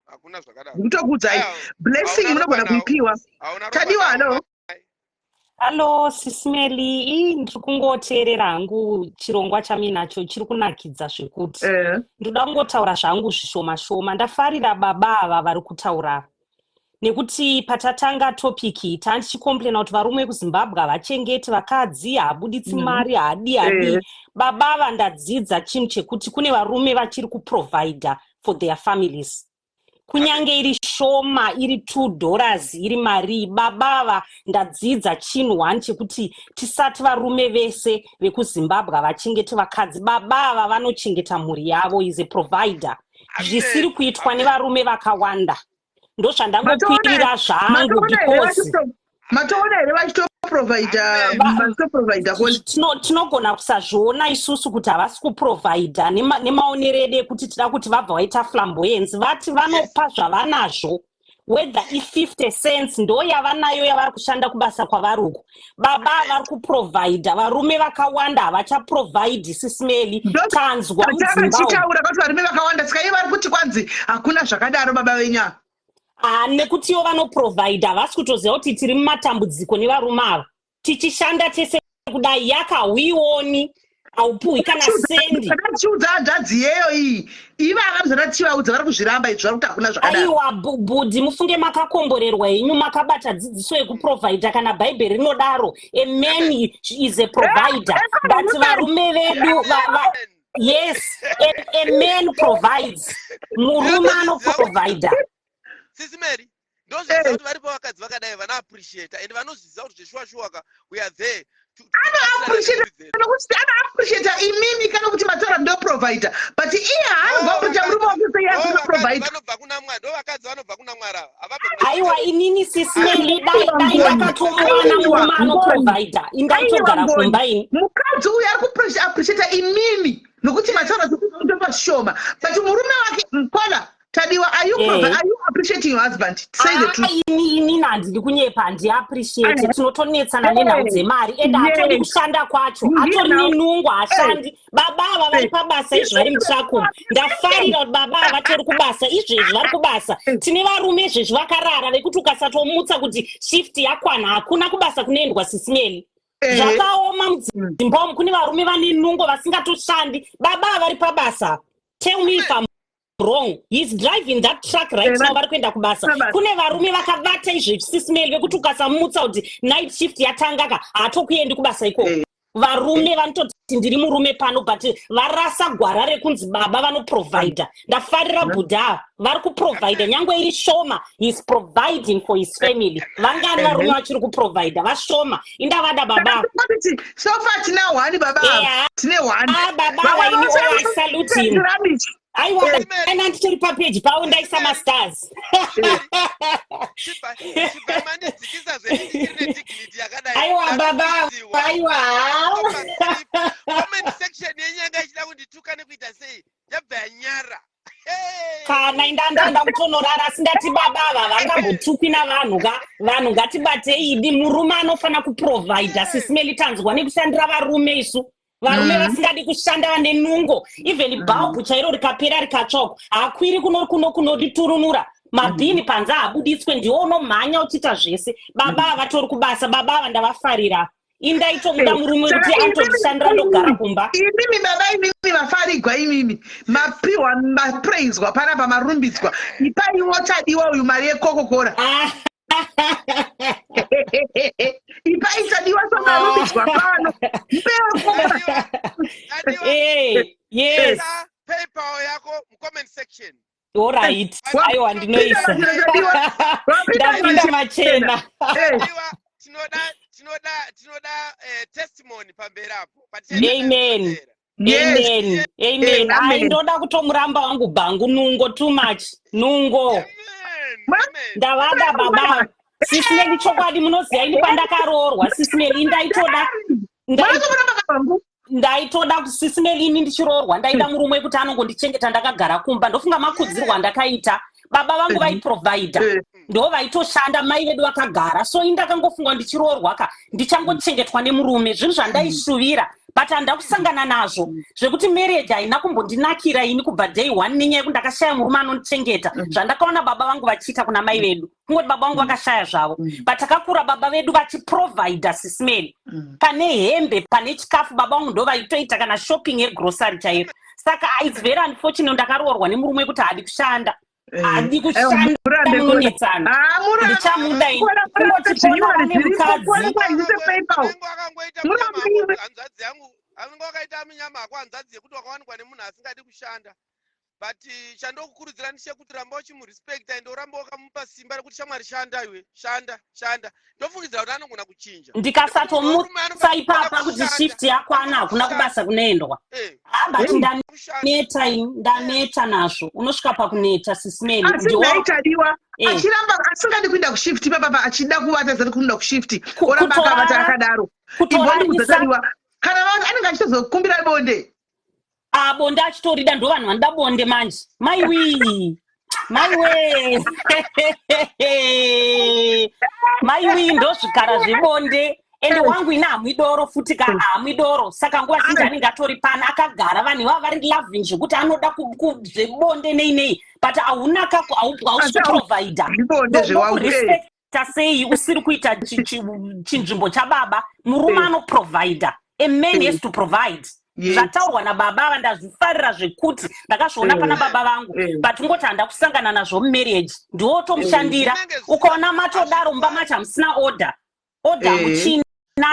hakuna zvakadaro ndikutokuudzai blessing munogona kuipiwa tadiwa halo Hallo Sis Melly, ii ndiri kungoteerera hangu chirongwa chamuinacho chiri kunakidza zvekuti. Eh. Ndoda kungotaura zvangu zvishoma shoma. Ndafarira baba ava vari kutaura ava. Nekuti patatanga topic iyi tanga tichicomplaina kuti varume vekuZimbabwe havachengeti vakadzi, haabuditsi mari, haadi haadi. Baba ava, ndadzidza chinhu chekuti kune varume vachiri kuprovida for their families, kunyange iri shoma, iri $2, iri marii. Baba ava, ndadzidza chinhu one chekuti tisati varume vese vekuZimbabwe havachengeti vakadzi. Baba ava vanochengeta mhuri yavo, is a provider, zvisiri kuitwa nevarume vakawanda. Ndozvandangokwirira zvangu because Matoona here vachitoprovida? Vachitoprovida? Tinogona kusazviona isusu kuti havasi kuprovida nemaonero edu ekuti tida kuti vabva vaita flamboyance. Vati vanopa zvavanazvo, whether i50 cents ndo yavanayo yavari kushanda kubasa kwavari uku. Baba vari kuprovida. Varume vakawanda havachaprovide, Sis Melly, tanzwa mudzimba. Tichitaura kuti varume vakawanda, saka ivo vari kuti kwanzi hakuna zvakadaro, baba venyu. Ah, nekuti ivo vanoprovida, havasi kutoziva kuti tiri mumatambudziko nevarume ava. Tichishanda tese kudai, yakahwioni haupuhwi kana sendi. Tichiudza hanzvadzi yeyo iyi, ivava muzana tichivaudza, vari kuzviramba izvi, vari kuti hakuna zvakadaro. Aiwa, bhudhi, mufunge makakomborerwa henyu, makabata dzidziso yekuprovida. Kana Bhaibheri rinodaro, a man is a provider, but varume vedu yes, a man provides, murume anoprovida. Sis Melly, ndozviziva kuti varipo vakadzi vakadai vanoappreciata and vanozviziva kuti zveshuwa shuwa ka, we are there. Nokuti anoappreciata imimi kana kuti mataura ndoprovida, but iye haanobva murume wake sei asinoprovida? Vanobva kuna Mwari, ndo vakadzi vanobva kuna Mwari ava. Havabve kuna Aiwa, inini, Sis Melly, dai ndakatomuwana murume anoprovida, indaitogara kumba ini. Mukadzi uyu ari kuappreciata imimi nokuti mataura ndopa shoma, but murume wake mkola. Tadiwa, are you, are you appreciating your husband? Say the truth. Ini handidi kunyepa, handiappreciate. Tinotonetsana nenhau dzemari, ende hatodi kushanda kwacho, atori nenungo, hashandi. Baba ava vari pabasa izvi, vari mutruck. Ndafarira kuti baba ava vatori kubasa izvezvi, vari kubasa. Tine varume izvezvi vakarara, vekuti ukasatomutsa kuti shift yakwana, hakuna kubasa kunoendwa, Sis Melly. Zvakaoma mudzimba umu. Kune varume vane nungo vasingatoshandi. Baba ava vari pabasa. Tell me if I'm wrong, he's driving that truck right now, vari kuenda kubasa. Kune varume vakavata izvezvi, Sis Melly, vekuti ukasamutsa kuti night shift yatanga ka, haatokuendi kubasa ikoko. Varume vanototi ndiri murume pano, but varasa gwara rekunzi baba vanoprovida. Ndafarira bhudha, vari kuprovida nyange iri shoma. He's providing for his family. Vangani varume vachiri kuprovida? Vashoma. Indavada baba. So far tina one baba. Tine one. Ah, baba ava, ini, oh, I salute him. Aiwa, aina nditori papeji pavo, ndaisa mastars. Chibva mandidzikisa zvendichiri nedignity yakadai. Aiwa, baba, aiwa. Comment section yenyanga ichida kundituka nekuita sei, yabva yanyara. Kana indandanda kutonorara, asi ndati baba ava vangambotukwi navanhu ka. Vanhu ngatibatei idi, murume anofanira kuprovida. Sis Melly, tanzwa nekushandira varume isu, varume vasingadi kushanda, vane nungo. Even bhaubhu chairo rikapera, rikatsvako, hakwiri kuno kuno kunoriturunura. Mabhini panze haabuditswe, ndiwo unomhanya uchiita zvese. Baba ava vatori kubasa. Baba ava ndavafarira. Indaitomuda murume wekuti anotondishandira, ndogara kumba. Imimi baba, imimi vafarigwa, imimi mapiwa, mapraiswa panapa, marumbidzwa, ipaiwo Tadiwa uyu mari yeCoca-Cola. Ipai Tadiwa, samarumbidzwa pano, mupewo. Yes. PayPal yako mucomment section. Alright, aiwa, ndinoisa. Ndapinda machena. Tinoda testimony pamberi apo. Amen. Amen, amen. Ai, ndoda kutomuramba wangu bhangu, nungo too much, nungo. Ndavada baba, Sis Melly. Chokwadi, munoziva ini pandakaroorwa, Sis Melly, ndaitoda ndaitoda Sis Melly, ini ndichiroorwa ndaida murume wekuti anongondichengeta ndakagara kumba. Ndofunga makudzirwo andakaita, baba vangu vaiprovida, ndo vaitoshanda, mai vedu vakagara. So ini ndakangofunga ndichiroorwa ka, ndichangochengetwa nemurume, zvinhu zvandaishuvira, but handida kusangana nazvo zvekuti marriage haina kumbondinakira ini kubva day one, nenyaya yekuti ndakashaya murume anondichengeta zvandakaona baba vangu vachiita kuna mai vedu. Kungoti baba vangu vakashaya zvavo, but takakura baba vedu vachiprovida, Sis Melly, pane hembe, pane chikafu, baba vangu ndo vaitoita kana shopping yegrocery chaiyo. Saka it's very unfortunate, ndakaroorwa nemurume wekuti haadi kushanda. Haadi kushanda, munonetsana. Ndichamuda ini. Kungoti kona vane mukadzi. Unenge wakangoita munyama hako, hanzvadzi yangu. Anenge wakaita munyama hako, hanzvadzi, yekuti wakawanikwa nemunhu asingadi kushanda. But chandokukurudzira ndechekuti ramba uchimurespecta ende uramba wakamupa simba rekuti, "Shamwari, shanda iwe, shanda, shanda." Ndofungidzira kuti anogona kuchinja. Ndikasatomutsa ipapa kuti shift yakwana, hakuna kubasa kunoendwa. Ah, but ndaneta ini, ndaneta nazvo. Unosvika pakuneta, Sis Melly. Asi ndaitadiwa achiramba asingadi kuenda kushift ipapapa, achida kuvata zati kuenda kushift, oramba akavata akadaro. Imbondiudza, Tadiwa, kana anenge achitozokumbira bonde? Ah, bonde achitorida. Ndo vanhu vanoda bonde manje. Maiwi, maiwe, maiwi, ndo zvikara zvebonde. Ende wangu ine hamwi doro futi ka, hamwi doro. Saka nguva zhinji anenge atori pano akagara. Vanhu ivava vari loving zvekuti anoda zvebonde nei nei, but hauna hausi kuprovida. Zvibonde zvewangu. Kurespecta sei usiri kuita chinzvimbo chababa? Murume anoprovida. A man has to provide. Zvataurwa nababa ava ndazvifarira zvekuti ndakazviona pana baba vangu, but ungoti handa kusangana nazvo mumarriage. Ndiwotomushandira. Ukaona matodaro, mumba macho hamusina order, order muchina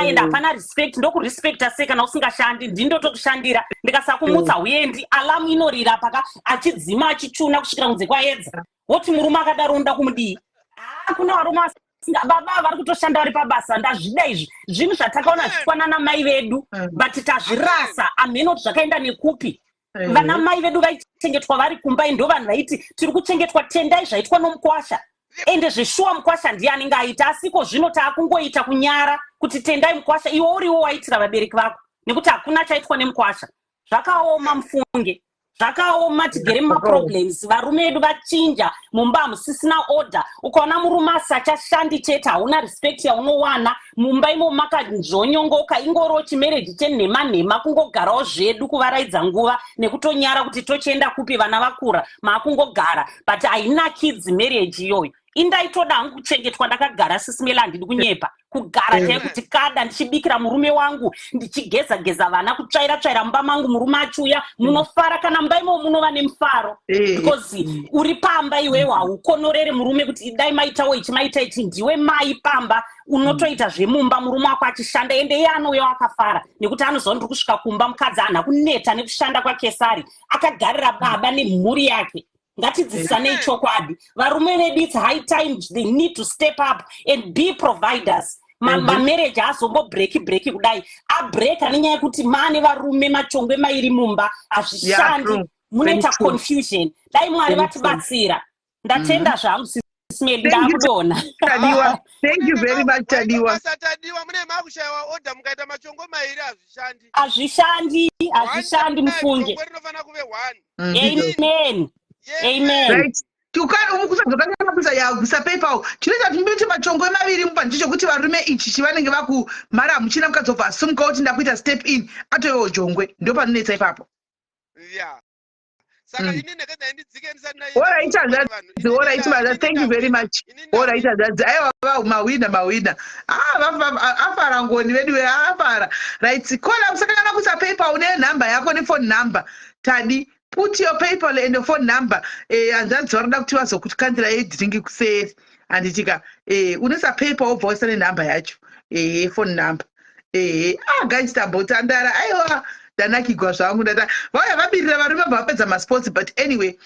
ende hapana respect. Ndokurespecta sei kana usingashandi? Ndindotokushandira, ndikasakumutsa huendi. Alarm inorira paka achidzima, achichuna kusvikira kunze kwaedza. Woti murume akadaro unoda kumudii? Ah, kuna varume asinga. Baba vari kutoshanda, vari pabasa. Ndazvida izvi. Zvinhu zvatakaona zvichikwana namai vedu, but tazvirasa. Amheno kuti zvakaenda nekupi. Vana mai vedu vaichengetwa vari kumba. Ndo vanhu vaiti, "Tiri kuchengetwa, tendai zvaitwa nomukwasha." Ende zveshuwa mukwasha ndiye anenge aita. Asiko zvino taakungoita kunyara kuti tendai mukwasha, iwe uriwo waitira vabereki vako, nekuti hakuna chaitwa nemukwasha. Zvakaoma mufunge, zvakaoma. Tigere mumaproblems. Varume vedu vachinja, mumba hamusisina order. Ukaona murume asachashandi chete, hauna respect yaunowana mumba imo. Makanzvonyongoka, ingoriwo chimarriage chenhema nhema, kungogarawo zvedu kuvaraidza nguva nekutonyara kuti tochienda kupi, vana vakura, maakungogara. But hainakidzi marriage iyoyo. Indaitoda hangu kuchengetwa ndakagara, Sis Melly, handidi kunyepa. Kugara chai kuti kada ndichibikira murume wangu, ndichigeza geza vana, kutsvaira tsvaira mumba mangu, murume achiuya, munofara. Kana mumba imomo munova nemufaro because uri pamba iwewo, haukonorere murume kuti dai maitawo ichi, maita ichi. Ndiwe mai pamba, unotoita zvemumba murume wako achishanda. Ende iye anouya akafara nekuti anoziva ndiri kusvika kumba, mukadzi haana kuneta nekushanda kwakesari, akagarira baba nemhuri yake. Ngatidzidzisanei chokwadi. Varume vedu, it's high time they need to step up and be providers. Mamarriage aazombobreki breki kudai, abreka nenyaya yekuti maane varume machongwe mairi mumba. Hazvishandi, munoita confusion. Dai Mwari vatibatsira. Ndatenda zvangu, Sis Melly, ndakudona. Tadiwa, thank you very much, Tadiwa. Tadiwa, mune makushayiwa order. Mukaita machongo mairi hazvishandi. Hazvishandi, hazvishandi mufunge. Rinofanira kuve one. Amen, amen. Right, kusadzokanisa yakuisa PayPal. Chinoita kuti muite machongo maviri mupa ndechekuti varume ichi chivanenge vakumara, hamuchina mukadzi obva asumuka kuti ndakuita step in, atovewo jongwe. Ndo panonetsa ipapo. Ya, saka ini ndakadai ndidzike ndisati. Alright, hanzvadzi. Alright, mother, thank you very much. Alright, hanzvadzi. Aiwa, mawina, mawina. Ah, afara ngoni vedu, afara. Right, kola usakangana kuisa PayPal nenhamba yako nephone number. Tadi, put your PayPal and your phone number. Hanzvadzi varoda kuti vazokukandira yedrink kuseri, handitika? Unoisa PayPal, wobva waisa nenhamba yacho, phone number. Ah guys, tambotandara. Aiwa, ndanakigwa zvangu. Ndata vauya vabirira varume, vabva vapedza masports. But anyway,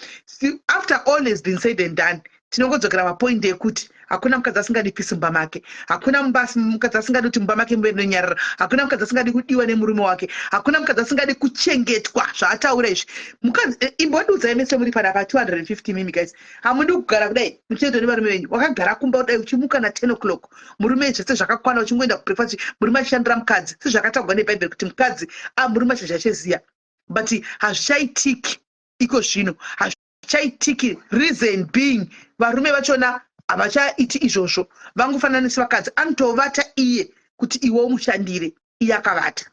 after all has been said and done, tinongodzokera mapoint ekuti hakuna mukadzi asingadi peace mumba make. Hakuna mukadzi asingadi kuti mumba make muve nonyarara. Hakuna mukadzi asingadi kudiwa nemurume wake. Hakuna mukadzi asingadi kuchengetwa zvaataura izvi. Mukadzi, imbondiudzai mese muri panapa 250 mimi guys, hamudi kugara kudai muchengetwa nevarume venyu? Wakagara kumba kudai, uchimuka na10 o'clock, murume zvese zvakakwana, uchingoenda kubreakfast, murume achishandira mukadzi, sezvakataurwa nebhaibheri kuti mukadzi murume achadya cheziya. But hazvichaitiki iko zvino, hazvichaitiki. Reason being, varume vachona havachaiti izvozvo. Vangofanana nesevakadzi, anotovata iye kuti iwe umushandire, iye akavata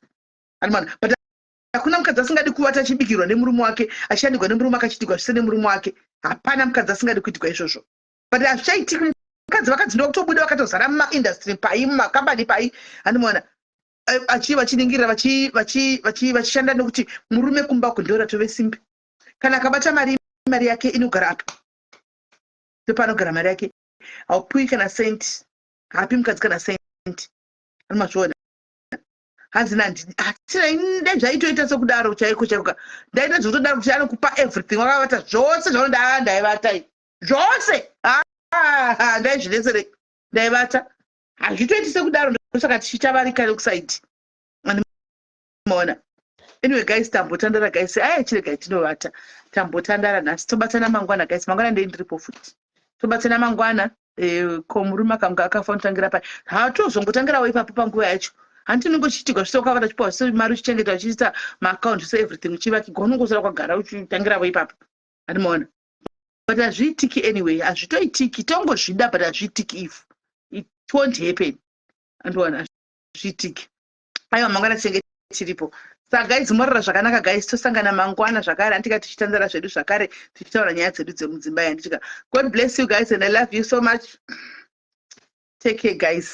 animana. But hakuna mukadzi asingadi kuvata achibikirwa nemurume wake, achishandirwa nemurume, akachiitirwa zvise nemurume wake. Hapana mukadzi asingadi kuitirwa izvozvo, but hazvichaitiki. Mukadzi, vakadzi ndokutobuda vakatozara mumaindustry pai, mumakambani pai, handimuona vachiningirira, vachishanda, nekuti murume kumba uku ndio ratove simbi. Kana akabata mari, mari yake inogara apa. Ndopaanogara mari yake. Haupiwi kana cent, haapi mukadzi kana cent. Anomazviona, hanzi hatina dai zvaitoita sekudaro chaiko chaiko. Ndaita zvekutodaro kuti anokupa everything, wakavata zvose zvaunoda. Ndaivata zvose, ndaizvineserei, ndaivata. Hazvitoiti sekudaro, ndosaka tichitavarika nekusaidi, maona. Anyway guys, tambotandara guys. Aya, chiregai tinovata, tambotandara nhasi, tobatana mangwana guys. Mangwana ndei ndiripo futi, tobatana mangwana. Ko murume akanga akafa unotangira pai? Hatozongotangirawo ipapo panguva yacho. Hanti unenge uchiitigwa zvise, wakavata, uchipiwa zvise mari, uchichengeta, uchiita maakaunti zvise, everything uchivakigwa, unongosara kwagara uchitangirawo ipapo, handimaona. But hazviitiki anyway, hazvitoitiki. Tongozvida, but hazviitiki. If it won't happen, andiona, hazviitiki. Aiwa, mangwana tichinge tiripo. Saka guys, morara zvakanaka guys, tosangana mangwana zvakare, handika, tichitandara zvedu zvakare, tichitaura nyaya dzedu dzemudzimba, yanditika. God bless you guys and I love you so much. Take care guys.